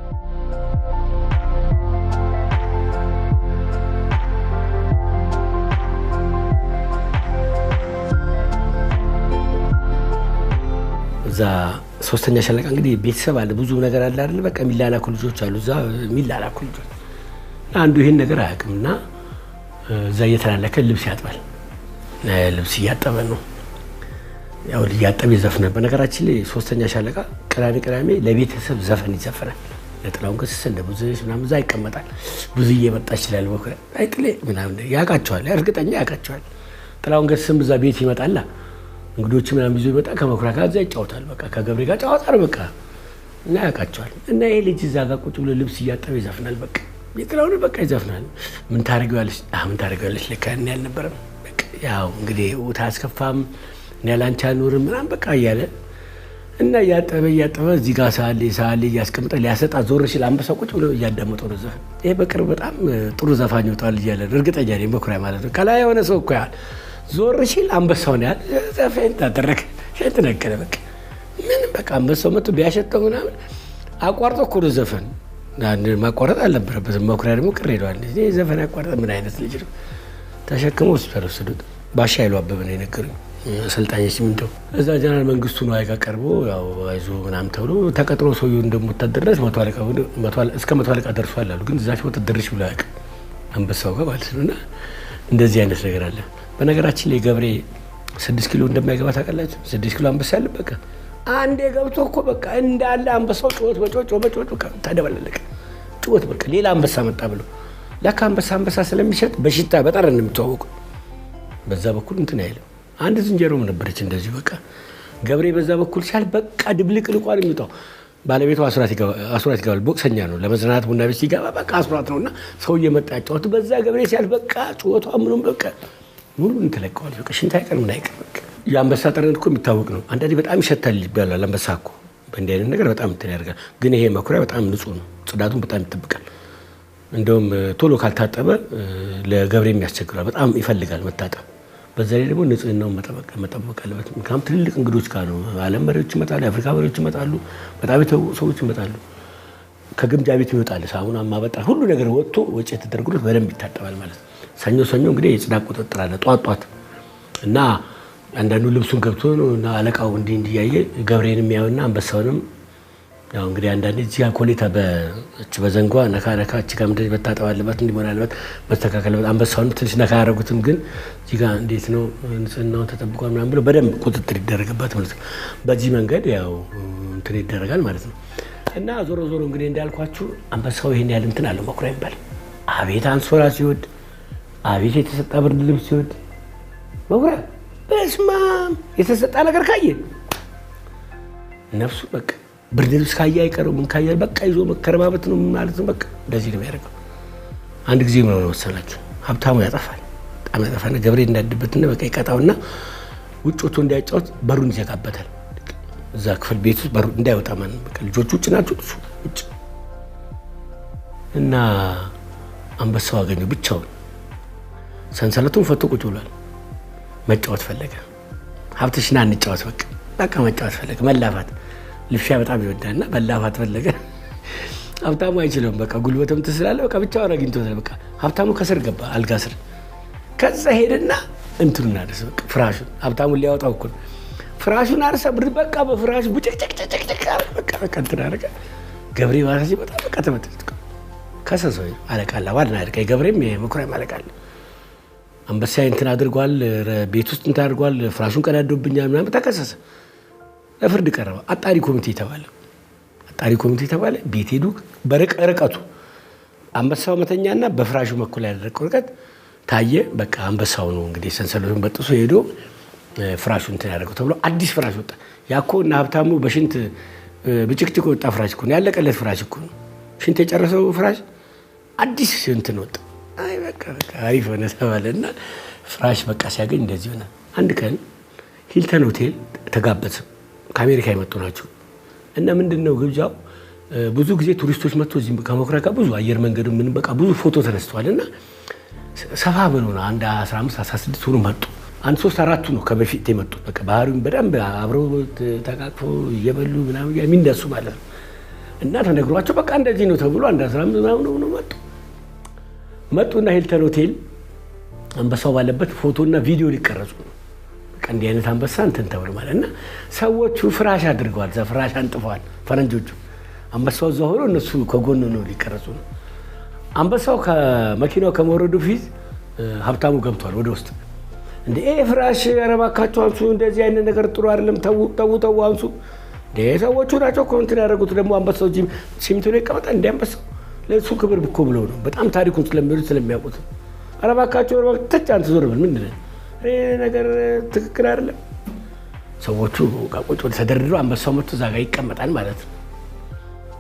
እዛ 3ኛ ሻለቃ እንግዲህ ቤተሰብ አለ፣ ብዙ ነገር አለ አይደል? በቃ የሚላላኩ ልጆች አሉ እዛ የሚላላኩ ልጆች። አንዱ ይሄን ነገር አያውቅምና እዛ እየተላለከ ልብስ ያጥባል። ልብስ እያጠበ ነው ያው እያጠበ ይዘፍናል። በነገራችን ላይ 3ኛ ሻለቃ ቅዳሜ ቅዳሜ ለቤተሰብ ዘፈን ይዘፈናል። ለጥላሁን ገሰሰ ለብዙ ምናምን እዛ ይቀመጣል። ብዙ እየመጣ ይችላል በኩራ አይጥሌ ምናምን ያውቃቸዋል፣ እርግጠኛ ያውቃቸዋል። ጥላሁን ገሰሰም እዛ ቤት ይመጣላ እንግዶች ምናምን ይዞ ይመጣ ከመኩሪያ ጋር እዛ ይጫወታል። በቃ ከገብሬ ጋር ጨዋታ ነው በቃ እና ያውቃቸዋል። እና ይሄ ልጅ እዛ ጋር ቁጭ ብሎ ልብስ እያጠበ ይዘፍናል። በቃ የጥላሁን በቃ ይዘፍናል። ምን ታደርጊዋለሽ? ምን ታደርጊዋለሽ? ለካ እኔ አልነበረም በቃ ያው እንግዲህ ውታ አያስከፋም እኔ ያላንቺ አልኖርም ምናምን በቃ እያለ እና እያጠበ እያጠበ እዚህ ጋር ሳሌ ሳሌ እያስቀምጠ ሊያሰጣ ዞር ሲል አንበሳው ቁጭ ብሎ እያዳመጠው ነው ዘፈን። ይሄ በቅርብ በጣም ጥሩ ዘፋኝ ይወጣል እያለ እርግጠኛ ነኝ መኩሪያ ማለት ነው። ከላይ የሆነ ሰው እኮ ያህል ዞር ሲል አንበሳው ነው ያለ ዘፈን ታደረገ ሸንት ነቀለ በቃ ምንም በቃ አንበሳው መጥቶ ቢያሸተው ምናምን አቋርጦ እኮ ነው ዘፈን ማቋረጥ አልነበረበትም። መኩሪያ ደግሞ ቅር ይለዋል። ይሄ ዘፈን ያቋርጠ ምን አይነት ልጅ ነው? ተሸክሞ ሆስፒታል ወሰዱት። ባሻ ኃይሉ አበበ ነው የነገሩኝ አሰልጣኝ ሲሚንቶ። እዛ ጀነራል መንግስቱ ነዋይ ጋር ቀርቦ ያው አይዞህ ምናምን ተብሎ ተቀጥሮ ሰውዬው እንደወታደርነት እስከ 100 አለቃ ደርሷል አሉ። ግን እዛች ቦታ ድርሽ ብሎ አያውቅም አንበሳው ጋር ማለት ነው። እና እንደዚህ አይነት ነገር አለ። በነገራችን ላይ ገብሬ 6 ኪሎ እንደማይገባ ታውቃላችሁ? 6 ኪሎ አንበሳ ያለ በቃ አንዴ ገብቶ እኮ በቃ እንዳለ አንበሳው ጩኸት በጮህ በጮህ በቃ ተደበላለቀ። ጩኸት በቃ ሌላ አንበሳ መጣ ብሎ ለካ አንበሳ አንበሳ ስለሚሸጥ በሽታ በጠረን ነው የሚተዋወቁ። በዛ በኩል እንትን አይልም። አንድ ዝንጀሮም ነበረች እንደዚሁ በቃ ገብሬ በዛ በኩል ሲያል በቃ ድብልቅልቋን የሚወጣው ባለቤቱ አስራት ይገባል። ቦክሰኛ ነው። ለመዝናናት ቡና ቤት ሲገባ በቃ አስራት ነውና ሰው እየመጣ ያጫወቱ በዛ ገብሬ ሲያል በቃ ጩኸቷ ምኑም በቃ ሙሉን ተለቀዋል። በቃ ሽንት አይቀር ምን አይቀር በቃ የአንበሳ ጠረን እኮ የሚታወቅ ነው። አንዳንዴ በጣም ይሸታል ይባላል። አንበሳ እኮ በእንዲህ አይነት ነገር በጣም እንትን ያደርጋል። ግን ይሄ መኩሪያ በጣም ንጹህ ነው። ጽዳቱን በጣም ይጠብቃል። እንደውም ቶሎ ካልታጠበ ለገብሬም ያስቸግራል። በጣም ይፈልጋል መታጠብ። በዛ ላይ ደግሞ ንጽህናውን መጠበቅ አለበት። ምክንያቱም ትልልቅ እንግዶች ጋር ነው። ዓለም መሪዎች ይመጣሉ፣ የአፍሪካ መሪዎች ይመጣሉ፣ በጣም የተዋወቁ ሰዎች ይመጣሉ። ከግምጃ ቤት ይወጣል ሳሙና ማበጣ ሁሉ ነገር ወጥቶ ወጪ ተደርጎለት በደንብ ይታጠባል ማለት ነው። ሰኞ ሰኞ እንግዲህ የጽዳት ቁጥጥር አለ ጧት ጧት እና አንዳንዱ ልብሱን ገብቶ ነው እና አለቃው እንዲህ እንዲህ እያየ ገብሬንም ያውና አንበሳውንም ያው እንግዲህ አንዳንዴ እዚህ ጋር ኮሌታ በእች በዘንጓ ነካ ነካ እች ጋር እንደዚህ መታጠብ አለባት፣ እንዲህ መሆን አለባት፣ መስተካከል አለባት። አንበሳውንም ትንሽ ነካ ያደረጉትም ግን እዚህ ጋር እንዴት ነው ንጽህናውን ተጠብቋል ምናምን ብሎ በደንብ ቁጥጥር ይደረግባት ማለት ነው። በዚህ መንገድ ያው እንትን ይደረጋል ማለት ነው። እና ዞሮ ዞሮ እንግዲህ እንዳልኳችሁ አንበሳው ይሄን ያህል እንትን አለው መኩሪያ ይባል። አቤት አንሶላ ሲወድ፣ አቤት የተሰጣ ብርድ ልብስ ሲወድ መኩሪያ በስመ አብ የተሰጣ ነገር ካየ ነፍሱ በቃ ብርድ ልብስ ካየ አይቀርም ምን ካየ በቃ ይዞ መከረባበት ነው ማለት ነው። በቃ እንደዚህ ነው የሚያደርገው። አንድ ጊዜ ምን ሆነ መሰላችሁ? ሀብታሙ ያጠፋል፣ በጣም ያጠፋና ገብሬ እንዳድበትና በቃ ይቀጣውና ውጭ ወጥቶ እንዳይጫወት በሩን ይዘጋበታል። እዛ ክፍል ቤት ውስጥ በሩ እንዳይወጣ ማለት ነው። በቃ ልጆቹ ውጭ ናቸው፣ እሱ ውጭ እና አንበሳው አገኘው ብቻውን ሰንሰለቱን ፈቶ ቁጭ ብሏል። መጫወት ፈለገ። ሀብትሽ ና እንጫወት በቃ በቃ መጫወት ፈለገ። መላፋት ልፍሻ በጣም ይወዳልና መላፋት ፈለገ። ሀብታሙ አይችለውም። በቃ ጉልበትም ትስላለ። በቃ ብቻውን አግኝቶታል። በቃ ሀብታሙ ከስር ገባ አልጋ ስር። ከዛ ሄደና እንትኑን አነሳ። በቃ ፍራሹን ሀብታሙን ሊያወጣው እኮ ነው። ፍራሹን አነሳ። ብር በቃ በፍራሹ ቡጭቅጭቅጭቅጭቅ በቃ በቃ እንትን አደረገ። ገብሬ ባሳ ሲመጣ በቃ ተመታ። ከሰሰው አለቃ አለ ባልና አለቃ የገብሬም የመኩሪያም አለቃ አለ። አንበሳ እንትን አድርጓል፣ ቤት ውስጥ እንትን አድርጓል፣ ፍራሹን ቀዳዶብኛል ምናምን ተከሰሰ። ለፍርድ ቀረበ። አጣሪ ኮሚቴ ተባለ። አጣሪ ኮሚቴ ተባለ። ቤት ሄዱ። በርቀቱ አንበሳው መተኛና በፍራሹ በኩል ያደረገው ርቀት ታየ። በቃ አንበሳው ነው እንግዲህ ሰንሰለቱን በጥሶ ሄዶ ፍራሹ እንትን ያደረገው ተብሎ አዲስ ፍራሽ ወጣ። ያኮ እና ሀብታሙ በሽንት ብጭቅጭቅ ወጣ ፍራሽ እኮ ነው፣ ያለቀለት ፍራሽ እኮ ነው። ሽንት የጨረሰው ፍራሽ አዲስ እንትን ወጣ። አይ በቃ በቃ አሪፍ ሆነ ተባለ እና ፍራሽ በቃ ሲያገኝ እንደዚህ ሆነ። አንድ ቀን ሂልተን ሆቴል ተጋበዘ። ከአሜሪካ የመጡ ናቸው እና ምንድን ነው ግብዣው? ብዙ ጊዜ ቱሪስቶች መጥቶ እዚህ ከመኩሪያ ጋር ብዙ አየር መንገዱ ምን በቃ ብዙ ፎቶ ተነስተዋል እና ሰፋ ብሎ ነው አንድ 15 16 ሆኖ መጡ። አንድ ሶስት አራቱ ነው ከበፊት የመጡት። በቃ ባህሪውን በደንብ አብረው ተቃቅፈው እየበሉ ምናምን የሚነሱ ማለት ነው። እና ተነግሯቸው በቃ እንደዚህ ነው ተብሎ አንድ 15 ምናምን ሆኖ መጡ። መጡና ሂልተን ሆቴል አንበሳው ባለበት ፎቶና ቪዲዮ ሊቀረጹ ነው። በቃ እንዲህ አይነት አንበሳ እንትን ተብሎ ማለት እና ሰዎቹ ፍራሽ አድርገዋል፣ እዛ ፍራሽ አንጥፈዋል ፈረንጆቹ። አንበሳው እዛ ሆኖ እነሱ ከጎን ነው ሊቀረጹ ነው። አንበሳው ከመኪናው ከመውረዱ ፊት ሀብታሙ ገብቷል ወደ ውስጥ። እንደ ይሄ ፍራሽ ኧረ እባካችሁ አንሱ፣ እንደዚህ አይነት ነገር ጥሩ አይደለም፣ ተዉ ተዉ ተዉ አንሱ። እንደ ሰዎቹ ናቸው እኮ እንትን ያደረጉት። ደግሞ አንበሳው ሲሚንቶ ላይ ይቀመጣል። እንደ አንበሳው ለእሱ ክብር እኮ ብለው ነው። በጣም ታሪኩን ስለሚሉት ስለሚያውቁት። ኧረ እባካችሁ ተች፣ አንተ ዞር በል፣ ምንድን ነው ይሄ ነገር ትክክል አይደለም። ሰዎቹ ቁጭ ተደርድረው አንበሳው መጥቶ እዛ ጋር ይቀመጣል ማለት ነው።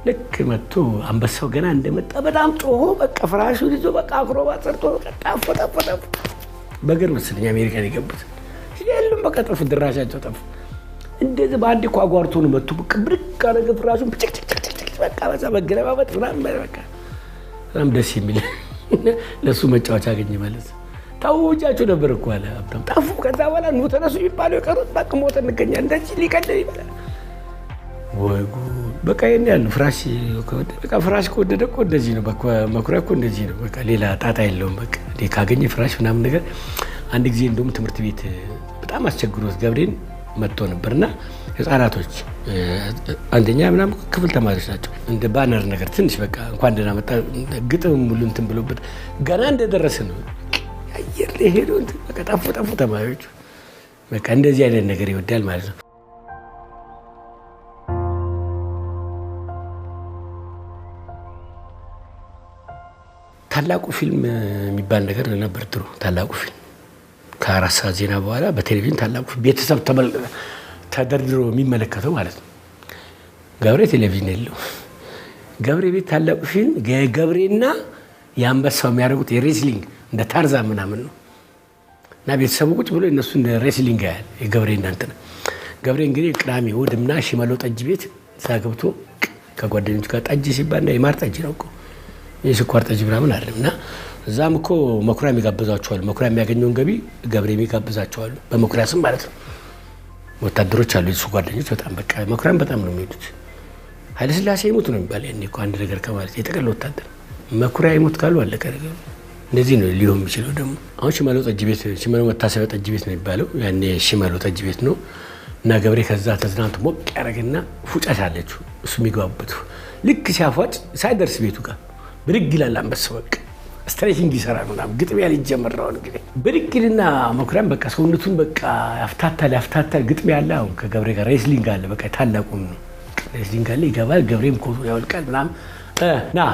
ልክ መጥቶ አንበሳው ገና እንደመጣ በጣም ጮሆ በቃ ፍራሹን ይዞ በቃ አክሮባት ሰርቶ በቃ ጣፎ ጣፎ ጣፎ በእግር መሰለኝ አሜሪካን የገቡት የሉም። በቃ ጠፉ፣ ድራሻቸው ጠፉ። እንደዚህ በአንድ እኮ አጓርቶ ነው መጥቶ በቃ ብድግ አደረገ ፍራሹን ጭቅጭቅጭቅጭቅ በቃ በዛ መገለባበጥ ምናምን በቃ በጣም ደስ የሚል ለእሱ መጫወቻ አገኘ ማለት ነው። ተው እጃቸው ነበር እኮ አለ ሀብታም ጠፉ። ከዛ በኋላ ኑ ተነሱ የሚባለው የቀሩት በቃ ሞተ እንገኛለን እንደዚህ ሊቀልል ይበላል። ወይ ጉድ! በቃ ይሄን ያህል ነው። ፍራሽ ከወደደ በቃ ፍራሽ ከወደደ እኮ እንደዚህ ነው። በቃ መኩሪያ እኮ እንደዚህ ነው። በቃ ሌላ ጣጣ የለውም። በቃ እንዴ ካገኘ ፍራሽ ምናምን ነገር። አንድ ጊዜ እንደውም ትምህርት ቤት በጣም አስቸግሮት ገብሬን መጥቶ ነበርና ህጻናቶች አንደኛ ምናምን ክፍል ተማሪዎች ናቸው። እንደ ባነር ነገር ትንሽ በቃ እንኳን ደህና መጣ ግጥም ሙሉ እንትን ብሎበት ገና እንደደረሰ ነው አየር ላይ ሄዶ እንትን በቃ ጠፉ ጠፉ ተማሪዎቹ። በቃ እንደዚህ አይነት ነገር ይወዳል ማለት ነው። ታላቁ ፊልም የሚባል ነገር ነበር ድሮ። ታላቁ ፊልም ከ4 ሰዓት ዜና በኋላ በቴሌቪዥን ታላቁ ፊልም ቤተሰብ ተደርድሮ የሚመለከተው ማለት ነው። ገብሬ ቴሌቪዥን የለው። ገብሬ ቤት ታላቁ ፊልም ገብሬና የአንበሳው የሚያደርጉት የ wrestling እንደ ታርዛ ምናምን ነው እና ቤተሰቡ ቁጭ ብሎ እነሱ እንደ wrestling ያያል። የገብሬና እንትን ገብሬ እንግዲህ ቅዳሜ እሑድና ሽመሎ ጠጅ ቤት እዛ ገብቶ ከጓደኞቹ ጋር ጠጅ ሲባል የማር ጠጅ ነው እኮ የስኳር ጠጅ ምናምን አይደለም። እና እዛም እኮ መኩሪያ የሚጋብዛቸዋል። መኩሪያ የሚያገኘውን ገቢ ገብሬ የሚጋብዛቸዋል፣ በመኩሪያ ስም ማለት ነው። ወታደሮች አሉ የሱ ጓደኞች። በጣም በቃ መኩሪያም በጣም ነው የሚሄዱት። ኃይለሥላሴ ይሙት ነው የሚባል ያኔ እኮ አንድ ነገር ከማለት የጠቅል ወታደር መኩሪያ ይሙት ካሉ አለቀ ነገሩ። እንደዚህ ነው ሊሆን የሚችለው። ደግሞ አሁን ሽመሎ ጠጅ ቤት ሽመሎ መታሰቢያ ጠጅ ቤት ነው የሚባለው። ያኔ ሽመሎ ጠጅ ቤት ነው። እና ገብሬ ከዛ ተዝናንቶ ሞቅ ያደረግና ፉጨት አለችው እሱ የሚግባቡበት ልክ ሲያፏጭ ሳይደርስ ቤቱ ጋር ብድግ ይላል አንበሳው። በቃ stretching ይሰራል ምናምን ግጥሚያ ሊጀመር ነው እንግዲህ። ብድግ ይልና መኩሪያም በቃ ሰውነቱን በቃ ያፍታታል ያፍታታል። ግጥሚያ አለ አሁን ከገብሬ ጋር wrestling አለ። በቃ ታላቁም ነው wrestling አለ። ይገባል። ገብሬም ኮቱን ያወልቃል ምናምን ና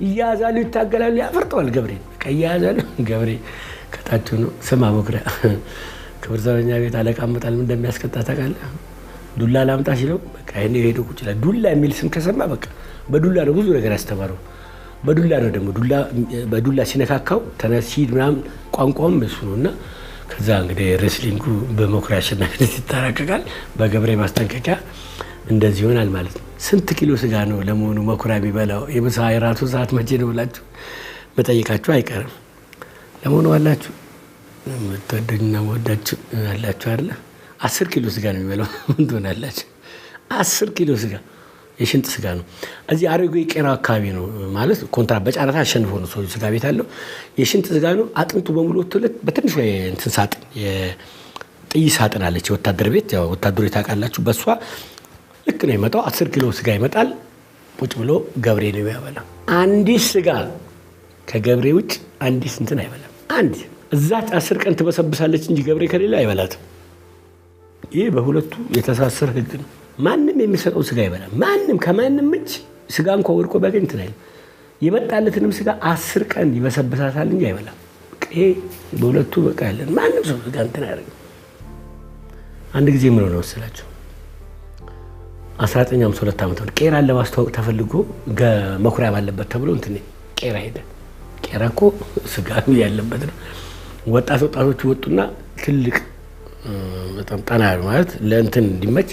ይያዛሉ፣ ይታገላሉ። ያፈርጠዋል ገብሬን በቃ ይያዛሉ። ገብሬ ከታች ነው። ስማ መኩሪያ፣ ክብር ዘበኛ ቤት አለቃ መጣል ምን እንደሚያስቀጣ ታውቃለህ? ዱላ ላምጣ ሲለው በቃ ይሄኔ ሄዶ ቁጭ ይላል። ዱላ የሚል ስም ከሰማ በቃ በዱላ ነው ብዙ ነገር ያስተማረው። በዱላ ነው ደግሞ ዱላ በዱላ ሲነካካው ተነስ ሂድ ምናምን ቋንቋውም እሱ ነው። እና ከዛ እንግዲህ wrestling ኡ በመኩሪያ አሸናፊነት ይጠናቀቃል። በገብሬ ማስጠንቀቂያ እንደዚህ ይሆናል ማለት ነው። ስንት ኪሎ ስጋ ነው ለመሆኑ መኩሪያ የሚበላው? የምሳ የራቱ ሰዓት መቼ ነው ብላችሁ መጠየቃችሁ አይቀርም። ለመሆኑ አላችሁ የምትወዱኝና መወዳችሁ አላችሁ አይደለ? 10 ኪሎ ስጋ ነው የሚበላው። ምን ትሆናላችሁ? 10 ኪሎ ስጋ የሽንጥ ስጋ ነው። እዚህ አሮጌ ቄራ አካባቢ ነው ማለት ኮንትራት በጨረታ አሸንፎ ነው ሰው ስጋ ቤት አለው። የሽንጥ ስጋ ነው። አጥንቱ በሙሉ ወጥቶለት በትንሿ እንትን ሳጥን የጥይ ሳጥን አለች የወታደር ቤት፣ ያው ወታደሮች ታውቃላችሁ። በእሷ ልክ ነው የመጣው። 10 ኪሎ ስጋ ይመጣል። ቁጭ ብሎ ገብሬ ነው የሚያበላ። አንዲት ስጋ ከገብሬ ውጭ አንዲት እንትን አይበላም። አንድ እዛች 10 ቀን ትበሰብሳለች እንጂ ገብሬ ከሌለ አይበላትም። ይህ በሁለቱ የተሳሰረ ህግ ነው። ማንም የሚሰጠው ስጋ ይበላል። ማንም ከማንም እጅ ስጋ እንኳ ወድቆ ቢያገኝ እንትን አይልም። የመጣለትንም ስጋ 10 ቀን ይበሰብሳታል እንጂ አይበላም። ይሄ በሁለቱ በቃ ያለን ማንም ሰው ስጋ እንትን አያደርግም። አንድ ጊዜ ምን ሆነ መሰላችሁ? 1952 ዓመተ ምህረት ቄራን ለማስተዋወቅ ተፈልጎ መኩሪያ ባለበት ተብሎ እንትን ቄራ ሄደ። ቄራ እኮ ስጋ ያለበት ነው። ወጣቶቹ ወጡና ትልቅ በጣም ጠና ማለት ለእንትን እንዲመች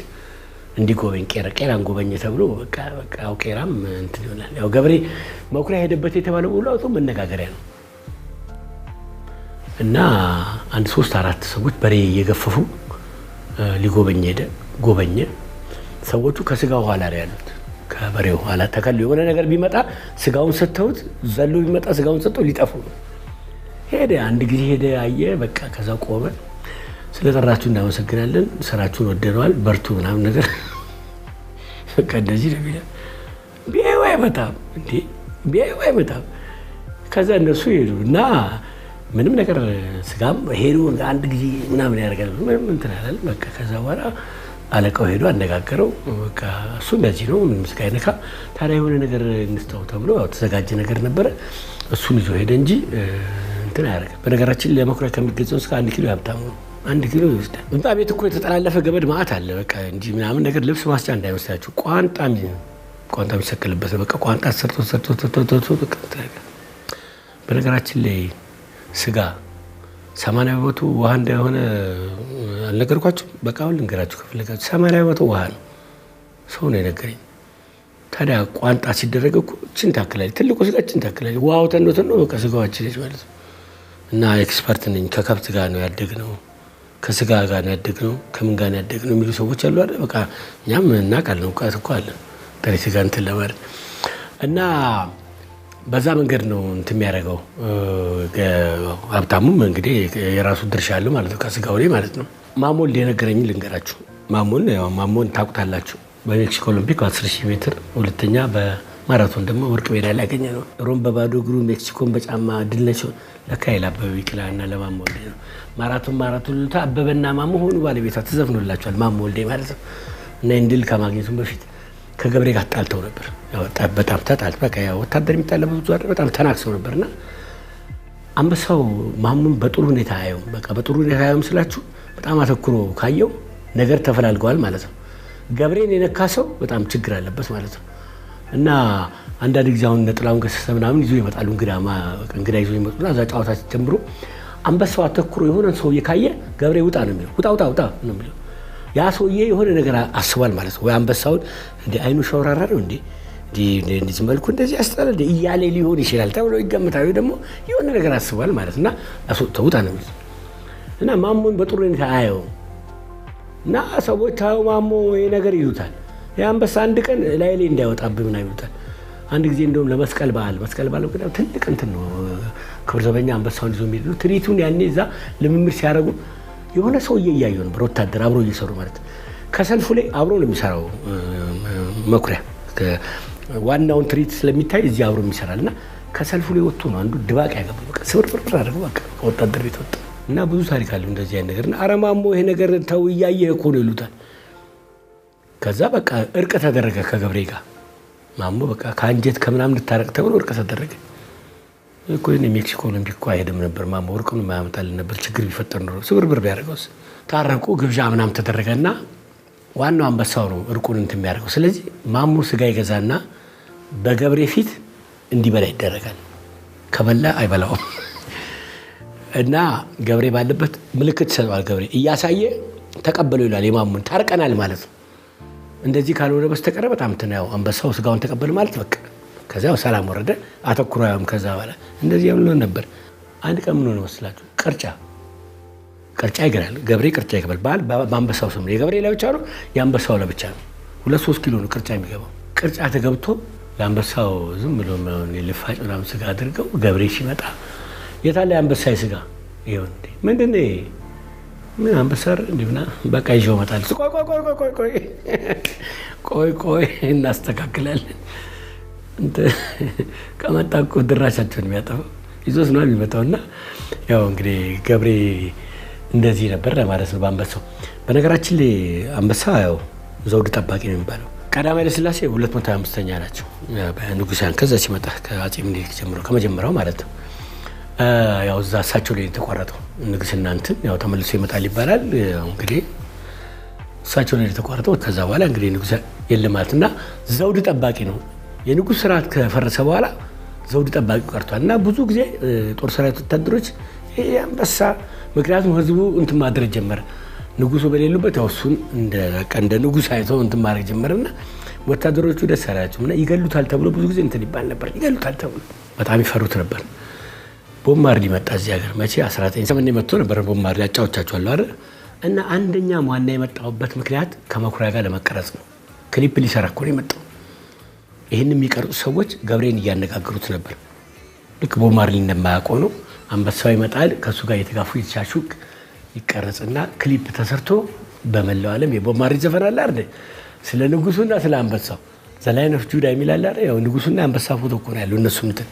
እንዲጎበኝ ቄራን ጎበኘ ተብሎ በቃ በቃ ያው ቄራም እንትን ይሆናል። ያው ገብሬ መኩሪያ ሄደበት የተባለው ሁሉ አውጥቶ መነጋገሪያ ነው። እና አንድ 3 4 ሰዎች በሬ እየገፈፉ ሊጎበኝ ሄደ። ጎበኘ። ሰዎቹ ከስጋው ኋላ ነው ያሉት፣ ከበሬው ኋላ ተከሉ። የሆነ ነገር ቢመጣ ስጋውን ሰጥተውት ዘሎ ቢመጣ ስጋውን ሰጥተው ሊጠፉ ነው። ሄደ። አንድ ጊዜ ሄደ፣ አየ። በቃ ከዛ ቆመ። ስለጠራችሁ እናመሰግናለን፣ ስራችሁን ወደነዋል፣ በርቱ ምናምን ነገር በቃ እንደዚህ ነው የሚለው። ቢያዩ አይመጣም እንዴ ቢያዩ አይመጣም። ከዛ እነሱ ሄዱ እና ምንም ነገር ስጋም ሄዱ አንድ ጊዜ ምናምን ያደርጋል ምንም እንትን አላለም። በቃ ከዛ በኋላ አለቃው ሄዶ አነጋገረው። በቃ እሱ እንደዚህ ነው፣ ምንም ስጋ አይነካ። ታዲያ የሆነ ነገር እንስጠው ተብሎ ያው ተዘጋጀ ነገር ነበረ። እሱን ይዞ ሄደ እንጂ እንትን አያደርግም። በነገራችን ለመኩሪያ ከሚገዛው እስከ 1 ኪሎ ያብታሙ ነው። 1 ኪሎ ይወስዳል። ህንጻ ቤት እኮ የተጠላለፈ ገመድ ማአት አለ። በቃ እንጂ ምናምን ነገር ልብስ ማስጫ እንዳይመስላችሁ። ቋንጣ የሚሰቀልበት ነው። በቃ ቋንጣ ሰርቶ ሰርቶ ሰርቶ በቃ። በነገራችን ላይ ስጋ 80% ውሃ እንደሆነ አልነገርኳችሁም? በቃ አሁን ልንገራችሁ ከፈለጋችሁ 80% ውሃ ነው። ሰው ነው የነገረኝ። ታዲያ ቋንጣ ሲደረግ እኮ ችን ታክላለች፣ ትልቁ ስጋ ችን ታክላለች። ውሃው ተኖ ተኖ በቃ ስጋዋችን ነች ማለት ነው። እና expert ነኝ። ከከብት ጋር ነው ያደግነው፣ ከስጋ ጋር ነው ያደግነው፣ ከምን ጋር ነው ያደግነው የሚሉ ሰዎች አሉ አይደል? በቃ እኛም እናውቃለን፣ እውቀት እኮ አለን ጥሬ ስጋ እንትን ለማለት እና በዛ መንገድ ነው እንትን የሚያደርገው። ሀብታሙም እንግዲህ የራሱ ድርሻ አለው ማለት ነው ከስጋው ላይ ማለት ነው። ማሞን የነገረኝ ልንገራችሁ። ማሞን ያው ማሞን ታውቁታላችሁ። በሜክሲኮ ኦሎምፒክ 10,000 ሜትር ሁለተኛ፣ በማራቶን ደግሞ ወርቅ ሜዳሊያ ያገኘ ነው። ሮም በባዶ እግሩ ሜክሲኮን በጫማ ድል ነሽ። ለካ ለአበበ ቢቂላና ለማሞ ወልዴ ነው። ማራቶን ማራቶን ሉታ አበበና ማሞ ሆኑ ባለቤቷ ተዘፍኖላቸዋል። ማሞ ወልዴ ማለት ነው። እና ይህን ድል ከማግኘቱም በፊት ከገብሬ ጋር ተጣልተው ነበር። በጣም ተጣልተው በቃ ያው ወታደር የሚጣላበት ብዙ አይደል፣ በጣም ተናክሰው ነበርና አንበሳው ማሙን በጥሩ ሁኔታ አያየውም። በቃ በጥሩ ሁኔታ አያየውም ስላችሁ በጣም አተኩሮ ካየው ነገር ተፈላልገዋል ማለት ነው። ገብሬን የነካ ሰው በጣም ችግር አለበት ማለት ነው። እና አንዳንድ ጊዜ አሁን ነጥላውን ገሰሰ ምናምን ይዞ ይመጣሉ። እንግዳ ይዞ ይመጡና እዛ ጨዋታ ጀምሮ አንበሳው አተኩሮ የሆነ ሰውዬ ካየ ገብሬ ውጣ ነው የሚለው። ውጣ ውጣ ውጣ ነው የሚለው። ያ ሰውዬ የሆነ ነገር አስቧል ማለት ነው። ወይ አንበሳውን እንደ አይኑ ሸውራራ ነው እንዴ እንደዚህ መልኩ እንደዚህ ያስጠላል እንዴ እያለ ሊሆን ይችላል ተብሎ ይገምታል። ወይ ደግሞ የሆነ ነገር አስቧል ማለት እና ውጣ ነው የሚለው። እና ማሞን በጥሩ ሁኔታ አያየውም። እና ሰዎች ታው ማሞ ይሄ ነገር ይሉታል። ያ አንበሳ አንድ ቀን ላይ ላይ እንዳይወጣብህ ምናምን ይሉታል። አንድ ጊዜ እንደውም ለመስቀል በዓል መስቀል በዓል እንግዲህ ትልቅ እንትን ነው። ክብር ዘበኛ አንበሳውን ይዞ የሚሄድ ነው። ትርኢቱን ያኔ እዛ ልምምድ ሲያደርጉ የሆነ ሰውዬ እያየሁ ነበር፣ ወታደር አብሮ እየሰሩ ማለት ከሰልፉ ላይ አብሮ ነው የሚሰራው። መኩሪያ ዋናውን ትርኢት ስለሚታይ እዚህ አብሮ የሚሰራል እና ከሰልፉ ላይ ወጥቶ ነው አንዱ ድባቅ ያገባው። በቃ ስብርብር አድርጎ በቃ ከወታደር ቤት ወጣ። እና ብዙ ታሪክ አለው እንደዚህ አይነት ነገር። እና ኧረ ማሞ ይሄ ነገር ተው እያየህ እኮ ነው ይሉታል። ከዛ በቃ እርቅ ተደረገ ከገብሬ ጋር። ማሞ በቃ ከአንጀት ከምናምን እንድታረቅ ተብሎ እርቅ ተደረገ። እኮ እኔ ሜክሲኮ ኦሎምፒክ እኮ አይሄድም ነበር ማሞ፣ ወርቁን የማያመጣልን ነበር ችግር ቢፈጠር ኖሮ ስብርብር ቢያደርገውስ። ታረቁ፣ ግብዣ ምናምን ተደረገና ዋናው አንበሳው ነው እርቁን እንትን የሚያደርገው። ስለዚህ ማሞ ስጋ ይገዛና በገብሬ ፊት እንዲበላ ይደረጋል። ከበላ አይበላውም። እና ገብሬ ባለበት ምልክት ይሰጠዋል። ገብሬ እያሳየ ተቀበለው ይላል። የማሙን ታርቀናል ማለት ነው። እንደዚህ ካልሆነ በስተቀር በጣም እንትን ያው አንበሳው ስጋውን ተቀበለ ማለት በቃ ከዚያው ሰላም ወረደ። አተኩሮ ያውም ከዛ በኋላ እንደዚህ ያምሎ ነበር። አንድ ቀን ምን ሆነ መስላችሁ? ቅርጫ ይገራል። ገብሬ ቅርጫ ይገባል። በዓል በአንበሳው ስም ነው። የገብሬ ለብቻ ነው፣ የአንበሳው ለብቻ ነው። 2-3 ኪሎ ነው ቅርጫ የሚገባው። ቅርጫ ተገብቶ ለአንበሳው ዝም ብሎ ልፋጭ ምናምን ስጋ አድርገው ገብሬ ሲመጣ የታለ የአንበሳዬ ስጋ? ይኸው እንዴ ምንድን ነው ይሄ? ምን አንበሳ አይደል እንዴ ምናምን በቃ ይዤው እመጣለሁ። ቆይ ቆይ ቆይ ቆይ ቆይ ቆይ ቆይ እናስተካክላለን። እንትን ከመጣ እኮ ድራሻቸውን የሚያጠፋው ይዞት ነው የሚመጣውና ያው እንግዲህ ገብሬ እንደዚህ ነበር ለማለት ነው በአንበሳው። በነገራችን ላይ አንበሳ ያው ዘውድ ጠባቂ ነው የሚባለው። ቀዳማዊ ኃይለ ሥላሴ 225ኛ ናቸው በንጉሳን ከዛ ሲመጣ ከአፄ ምኒልክ ጀምሮ ከመጀመሪያው ማለት ነው። ያው እዛ እሳቸው ላይ የተቋረጠው ንግስና እንትን ያው ተመልሶ ይመጣል ይባላል። እንግዲህ እሳቸው ላይ የተቋረጠው ከዛ በኋላ እንግዲህ ንጉስ የለም ማለት እና ዘውድ ጠባቂ ነው። የንጉስ ስርዓት ከፈረሰ በኋላ ዘውድ ጠባቂው ቀርቷል እና ብዙ ጊዜ ጦር ሰራዊት ወታደሮች ይሄ አንበሳ፣ ምክንያቱም ህዝቡ እንትን ማድረግ ጀመረ። ንጉሱ በሌሉበት ያው እሱን እንደ ንጉስ አይተው እንትን ማድረግ ጀመረና ወታደሮቹ ደስ አላቸውም እና ይገሉታል ተብሎ ብዙ ጊዜ እንትን ይባል ነበር። ይገሉታል ተብሎ በጣም ይፈሩት ነበር። ቦብ ማርሊ መጣ እዚህ ሀገር መቼ 1980 መጥቶ ነበር። ቦብ ማርሊ አጫውቻቸዋለሁ አይደል? እና አንደኛ ዋና የመጣሁበት ምክንያት ከመኩሪያ ጋር ለመቀረጽ ነው። ክሊፕ ሊሰራ እኮ ነው የመጣው። ይህን የሚቀርጹ ሰዎች ገብሬን እያነጋገሩት ነበር። ልክ ቦብ ማርሊ እንደማያውቀው ነው። አንበሳው ይመጣል፣ ከእሱ ጋር እየተጋፉ የተሻሹ ይቀረጽና ክሊፕ ተሰርቶ በመላው ዓለም የቦብ ማርሊ ዘፈን አለ አይደል? ስለ ንጉሱና ስለ አንበሳው The Lion of Judah የሚል አለ አይደል? ያው ንጉሱና አንበሳ ፎቶ እኮ ነው ያለው። እነሱ እንትን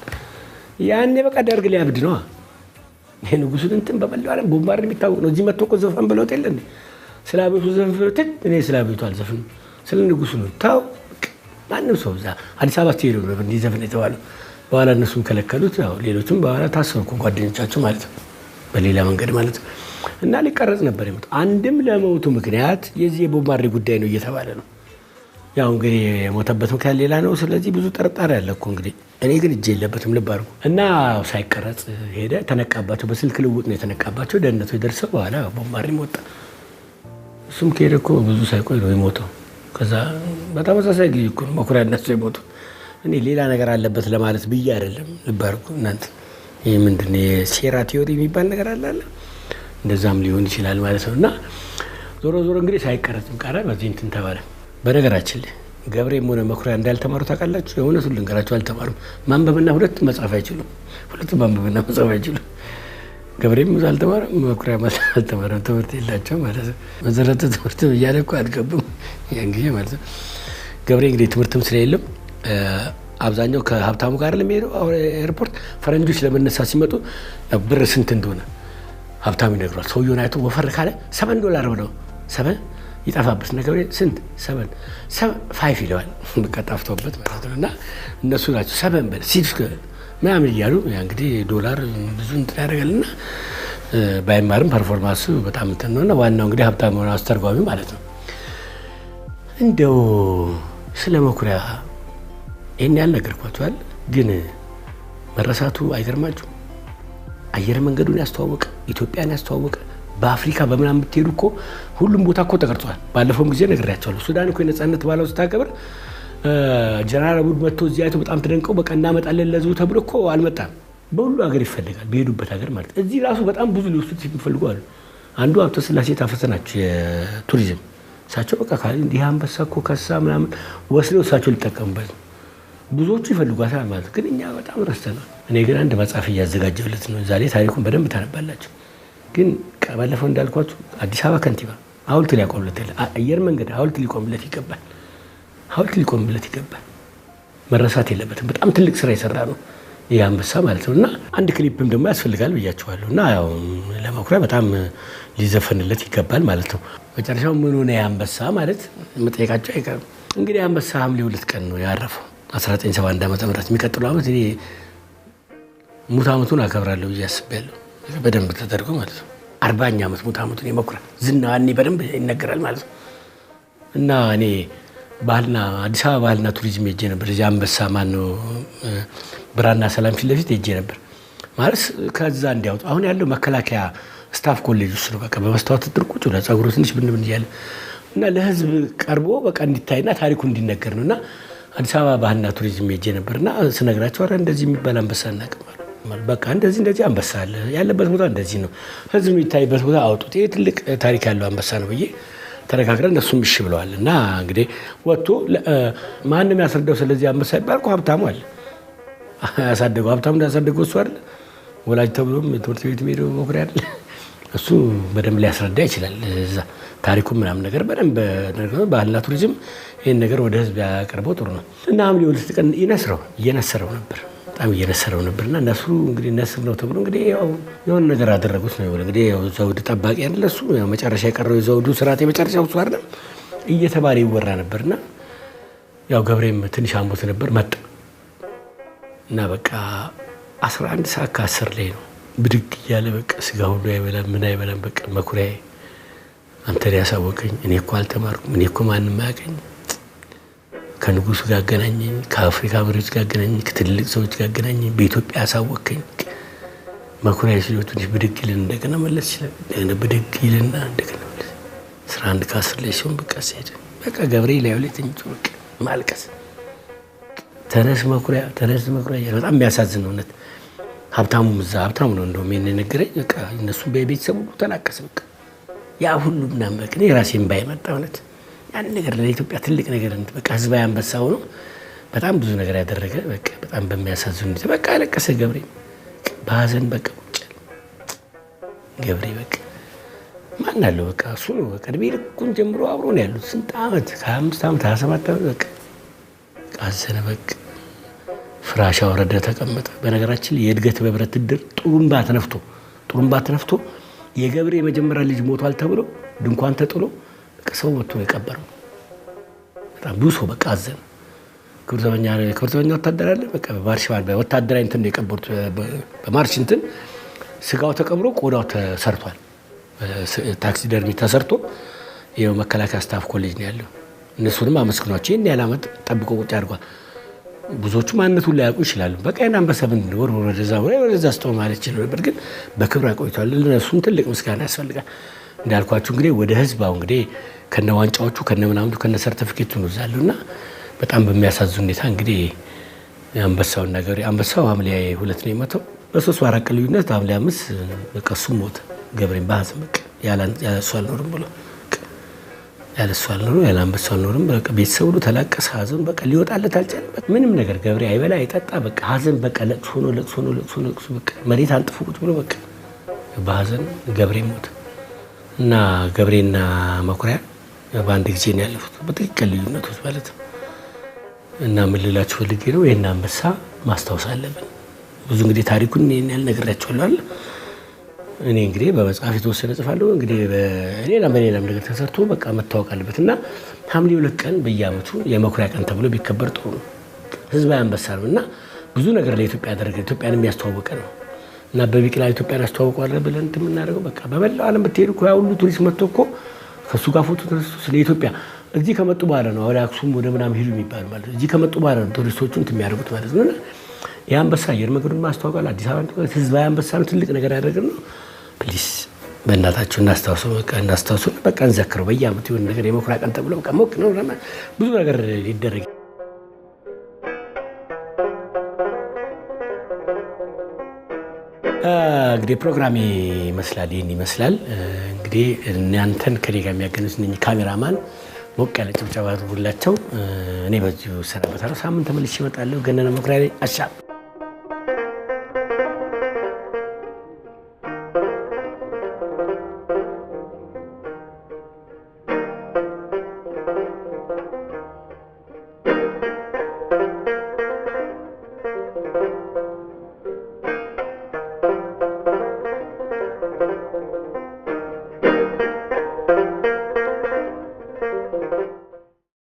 ያኔ በቃ ደርግ ሊያብድ ነው። ይሄ ንጉሱን እንትን በመላው ዓለም ቦብ ማርሊ የሚታወቅ ነው። እዚህ መጥቶ እኮ ዘፈን ብለውት የለ እንዴ? ስለ አቤቱ ዘፈን ብለውት፣ እኔ ስለ አቤቱ አልዘፍንም ስለ ንጉሱ ነው። ታው ማንም ሰው እዛ አዲስ አበባ ስቴዲየም ነበር እንዲዘፍን የተባለው። በኋላ እነሱም ከለከሉት። ያው ሌሎችም በኋላ ታሰሩ እኮ ጓደኞቻቸው ማለት ነው፣ በሌላ መንገድ ማለት ነው። እና ሊቀረጽ ነበር የመጣው። አንድም ለሞቱ ምክንያት የዚህ የቦብ ማርሊ ጉዳይ ነው እየተባለ ነው። ያው እንግዲህ የሞተበት ምክንያት ሌላ ነው። ስለዚህ ብዙ ጥርጣሬ አለ እኮ እንግዲህ። እኔ ግን እጄ የለበትም ልብ አድርጉ። እና ሳይቀረጽ ሄደ። ተነቃባቸው። በስልክ ልውጥ ነው የተነቃባቸው። ደህንነቶች ደርሰው በኋላ ቦብ ማርሊም ወጣ። እሱም ከሄደ እኮ ብዙ ሳይቆይ ነው የሞተው። ከዛ በተመሳሳይ ጊዜ እኮ ነው መኩሪያ እነሱ የሞቱት። እኔ ሌላ ነገር አለበት ለማለት ብዬ አይደለም። ልብ አድርጉ እናንተ። ይህ ምንድን ነው የሴራ theory የሚባል ነገር አለ አለ እንደዛም ሊሆን ይችላል ማለት ነው። እና ዞሮ ዞሮ እንግዲህ ሳይቀረጽም ቀረ። በዚህ እንትን ተባለ። በነገራችን ላይ ገብሬም ሆነ መኩሪያ እንዳልተማሩ ታውቃላችሁ። የእውነቱን ልንገራችሁ አልተማሩም። ማንበብና ሁለቱም መጻፍ አይችሉም። ሁለቱም ማንበብና መጻፍ አይችሉም። ገብሬም አልተማረም፣ መኩሪያም አልተማረም። ትምህርት የላቸው ማለት ነው። መሰረተ ትምህርት እያለ እኮ አልገቡም ያን ጊዜ ማለት ነው። ገብሬ እንግዲህ ትምህርትም ስለሌለው አብዛኛው ከሀብታሙ ጋር ለሚሄደው ኤርፖርት ፈረንጆች ለመነሳት ሲመጡ ብር ስንት እንደሆነ ሀብታሙ ይነግሯል። ሰውየውን አይቶ ወፈር ካለ $7 ብለው 7 ይጠፋበት እና ገብሬ ስንት 7 7 5 ይለዋል። በቃ ጠፍቶበት ማለት ነው። እና እነሱ ናቸው 7 በል 6 ምናምን እያሉ ያ እንግዲህ ዶላር ብዙ እንትን ያደርጋል እና ባይማርም performance ኡ በጣም እንትን ነው። እና ዋናው እንግዲህ ሀብታሙ ሆነ አስተርጓሚ ማለት ነው። እንደው ስለ መኩሪያ ይህን ያህል ነገርኳችኋል፣ ግን መረሳቱ አይገርማችሁ? አየር መንገዱን ያስተዋወቀ፣ ኢትዮጵያን ያስተዋወቀ፣ በአፍሪካ በምናምን ብትሄዱ እኮ ሁሉም ቦታ እኮ ተቀርጿል። ባለፈውም ጊዜ ነግሬያቸዋለሁ። ሱዳን እኮ የነጻነት በዓሏን ስታከብር ጀነራል አቡድ መጥቶ እዚህ አይቶ በጣም ተደንቀው በቃ እናመጣለን ለህዝቡ ተብሎ እኮ አልመጣም። በሁሉ ሀገር ይፈልጋል፣ በሄዱበት ሀገር ማለት እዚህ ራሱ በጣም ብዙ ሊወስዱት የሚፈልጉ አሉ። አንዱ ሀብተ ስላሴ ታፈሰ ናቸው የቱሪዝም እሳቸው በቃ እንዲህ አንበሳ እኮ ከሳ ምናምን ወስደው እሳቸው ሊጠቀሙበት ነው። ብዙዎቹ ይፈልጓታል ማለት ግን እኛ በጣም ረስተናል። እኔ ግን አንድ መጽሐፍ እያዘጋጀሁለት ነው። እዛ ላይ ታሪኩን በደንብ ታነባላችሁ። ግን ባለፈው እንዳልኳችሁ አዲስ አበባ ከንቲባ ሐውልት ሊያቆምለት አየር መንገድ ሐውልት ሊቆምለት ይገባል። ሐውልት ሊቆምለት ይገባል። መረሳት የለበትም። በጣም ትልቅ ስራ የሰራ ነው ይህ አንበሳ ማለት ነው። እና አንድ ክሊፕም ደግሞ ያስፈልጋል ብያችኋለሁ። እና ያው ለመኩሪያ በጣም ሊዘፈንለት ይገባል ማለት ነው። መጨረሻው ምን ሆነ የአንበሳ ማለት መጠየቃቸው አይቀርም። እንግዲህ አንበሳ ሐምሌ 2 ቀን ነው ያረፈው 1971 ዓመተ ምህረት። የሚቀጥለው ዓመት እኔ ሙት ዓመቱን አከብራለሁ ብዬ አስቤያለሁ። በደንብ ተደርጎ ማለት ነው። 40ኛ ዓመት ሙት ዓመቱን የመኩሪያ ዝና እኔ በደንብ ይነገራል ማለት ነው። እና እኔ ባህልና አዲስ አበባ ባህልና ቱሪዝም ሄጄ ነበር። እዚህ አንበሳ ማነው ብራና ሰላም ፊት ለፊት ሄጄ ነበር ማለት ከዛ እንዲያወጡ አሁን ያለው መከላከያ staff college ውስጥ ነው። በቃ በመስታወት ጥር ቁጭ ብሏል። ጸጉሩ ትንሽ ብን ብን እያለ እና ለህዝብ ቀርቦ በቃ እንዲታይና ታሪኩ እንዲነገር ነው። እና አዲስ አበባ ባህልና ቱሪዝም ሄጄ ነበርና ስነግራቸው ኧረ እንደዚህ የሚባል አንበሳ አናውቅም አሉ። በቃ እንደዚህ እንደዚህ አንበሳ አለ ያለበት ቦታ እንደዚህ ነው፣ ህዝብ የሚታይበት ቦታ አውጡት፣ ይሄ ትልቅ ታሪክ ያለው አንበሳ ነው ብዬ ተነጋግረን እነሱም እሺ ብለዋል። እና እንግዲህ ወጥቶ ማንም ያስረዳው ስለዚህ አንበሳ ይባል እኮ ሀብታሙ አለ ያሳደገው ሀብታሙ እንዳያሳደገው እሱ አይደል ወላጅ ተብሎም ትምህርት ቤት የሚሄደው መኩሪያ አይደል እሱ በደንብ ሊያስረዳ ይችላል። እዛ ታሪኩ ምናምን ነገር በደንብ ባህልና ቱሪዝም ይህን ነገር ወደ ህዝብ ያቀርበው ጥሩ ነው። እና ሐምሌ 2 ቀን ይነስረው እየነሰረው ነበር በጣም እየነሰረው ነበር። እና ነስሩ እንግዲህ ነስር ነው ተብሎ እንግዲህ ያው የሆነ ነገር አደረጉት ነው እንግዲህ ያው ዘውድ ጠባቂ አይደለ እሱ ያው መጨረሻ የቀረው የዘውዱ ስርዓት የመጨረሻው እሱ አይደለም እየተባለ ይወራ ነበርና ያው ገብሬም ትንሽ አሞት ነበር መጣ እና በቃ 11 ሰዓት ከ10 ላይ ነው ብድግ እያለ በቃ ስጋ ሁሉ አይበላም ምን አይበላም። በቃ መኩሪያዬ አንተን ያሳወቀኝ፣ እኔ እኮ አልተማርኩም፣ እኔ እኮ ማንም አያውቀኝ። ከንጉሱ ጋር አገናኘኝ፣ ከአፍሪካ መሪዎች ጋር አገናኘኝ፣ ከትልልቅ ሰዎች ጋር አገናኘኝ፣ በኢትዮጵያ ያሳወቀኝ መኩሪያ ሲለው ትንሽ ብድግ ይልና እንደገና መለስ ይላል። እንደገና ብድግ ይልና እንደገና መለስ። 11:10 ላይ ሲሆን በቃ ሲሄድ በቃ ገብሬ ላዩ ላይ ተኝቶ በቃ ማልቀስ፣ ተነስ መኩሪያ ተነስ መኩሪያ እያለ በጣም የሚያሳዝን እውነት። ሀብታሙም እዛ ሀብታሙ ነው እንደውም ይሄን የነገረኝ። በቃ እነሱም በቤተሰቡ ሁሉ ተላቀሰ። በቃ ያ ሁሉ ምናምን በቃ እኔ ራሴን ባይመጣ እውነት ያን ነገር ለኢትዮጵያ ትልቅ ነገር እንትን በቃ ህዝባዊ አንበሳ ሆኖ በጣም ብዙ ነገር ያደረገ በቃ በጣም በሚያሳዝን ሁኔታ በቃ አለቀሰ ገብሬ በሀዘን በቃ ቁጭ አለ ገብሬ። በቃ ማን አለው በቃ እሱ ነው በቃ እድሜ ልኩን ጀምሮ አብሮ ነው ያሉት ስንት ዓመት ከ25 ዓመት 27 ዓመት በቃ አዘነ። በቃ ፍራሽ አወረደ ተቀመጠ። በነገራችን ላይ የእድገት በህብረት እድር ጥሩምባ ተነፍቶ የገብሬ የመጀመሪያ ልጅ ሞቷል ተብሎ ድንኳን ተጥሎ በቃ ሰው መጥቶ ነው የቀበረው። በጣም ብዙ ሰው በቃ አዘነ። ክብር ዘበኛ ወታደር አለ በቃ በማርሽ ወታደራዊ እንትን ነው የቀበሩት። በማርሽ እንትን ስጋው ተቀብሮ ቆዳው ተሰርቷል። taxidermy ተሰርቶ ይኸው መከላከያ staff ኮሌጅ ነው ያለው። እነሱንም አመስግኗቸው ይሄን ያህል ዓመት ጠብቆ ቁጭ አድርጓል። ብዙዎቹ ማንነቱን ላያውቁ ይችላሉ። በቃ ያን አንበሳ ምንድን ነው ወደዛ ወደዛ ስጠው ማለት ይችላሉ ነበር፣ ግን በክብር አቆይቷል። ለእነሱም ትልቅ ምስጋና ያስፈልጋል። እንዳልኳችሁ እንግዲህ ወደ ህዝብ አሁን እንግዲህ ከነ ዋንጫዎቹ ከነ ምናምኑ ከነ ሰርቲፊኬቱ ነው እዛ ያሉና በጣም በሚያሳዝን ሁኔታ እንግዲህ አንበሳውና ገብሬ አንበሳው ሐምሌ 2 ነው የሞተው። በ3 በ4 ቀን ልዩነት ሐምሌ 5 በቃ እሱም ሞተ። ገብሬም በሀዘን በቃ ያለ እሱ አልኖርም ብሎ ያለ እሱ አልኖርም ያለ አንበሳው አልኖርም። በቃ ቤተሰቡ ሁሉ ተላቀሰ። ሀዘን በቃ ሊወጣለት አልቻለም። ምንም ነገር ገብሬ አይበላ አይጠጣ። በቃ ሀዘን በቃ ለቅሶ ነው ለቅሶ ነው ለቅሶ ነው ለቅሶ በቃ መሬት አንጥፎ ቁጭ ብሎ በቃ በሀዘን ገብሬ ሞተ። እና ገብሬና መኩሪያ በአንድ ጊዜ ነው ያለፉት በትክክል ልዩነቶች ማለት ነው። እና ምን ልላችሁ ፈልጌ ነው ይሄን አንበሳ ማስታወስ አለብን። ብዙ እንግዲህ ታሪኩን ይሄን ያህል ነግሬያችኋለሁ አይደል? እኔ እንግዲህ በመጽሐፍ የተወሰነ ጽፋለሁ። እንግዲህ በሌላም በሌላም ነገር ተሰርቶ በቃ መታወቅ አለበት። እና ሐምሌ 2 ቀን በየዓመቱ የመኩሪያ ቀን ተብሎ ቢከበር ጥሩ ነው። ህዝባዊ አንበሳ ነው እና ብዙ ነገር ለኢትዮጵያ ያደረገ ኢትዮጵያን የሚያስተዋወቀ ነው። እና በቢቂላ ኢትዮጵያን ያስተዋውቀዋል ብለን እንትን የምናደርገው በቃ በመላው ዓለም ብትሄዱ እኮ ያ ሁሉ ቱሪስት መጥቶ እኮ ከእሱ ጋር ፎቶ ተነስቶ ስለ ኢትዮጵያ እዚህ ከመጡ በኋላ ነው ወደ አክሱም ወደ ምናምን ሂዱ የሚባሉ ማለት ነው። እዚህ ከመጡ በኋላ ነው ቱሪስቶቹ እንትን የሚያደርጉት ማለት ነው። እና የአንበሳ አየር መንገዱን ማስተዋወቅ አዲስ አበባ ህዝባዊ አንበሳ ነው ትልቅ ነገር ያደረገ ነው። please በእናታችሁ እናስታውሰው፣ በቃ እናስታውሰው፣ በቃ እንዘክረው። በየዓመቱ የሆነ ነገር የመኩሪያ ቀን ተብሎ በቃ ሞቅ ነው ብዙ ነገር ሊደረግ። እንግዲህ ፕሮግራሜ ይመስላል ይሄን ይመስላል። እንግዲህ እናንተን ከኔ ጋር የሚያገናኙት እነኚህ ካሜራማን ሞቅ ያለ ጭብጨባ አድርጉላቸው። እኔ በዚሁ እሰናበታለሁ። ሳምንት ተመልሼ እመጣለሁ። ገነነ መኩሪያ ነኝ። አሻም።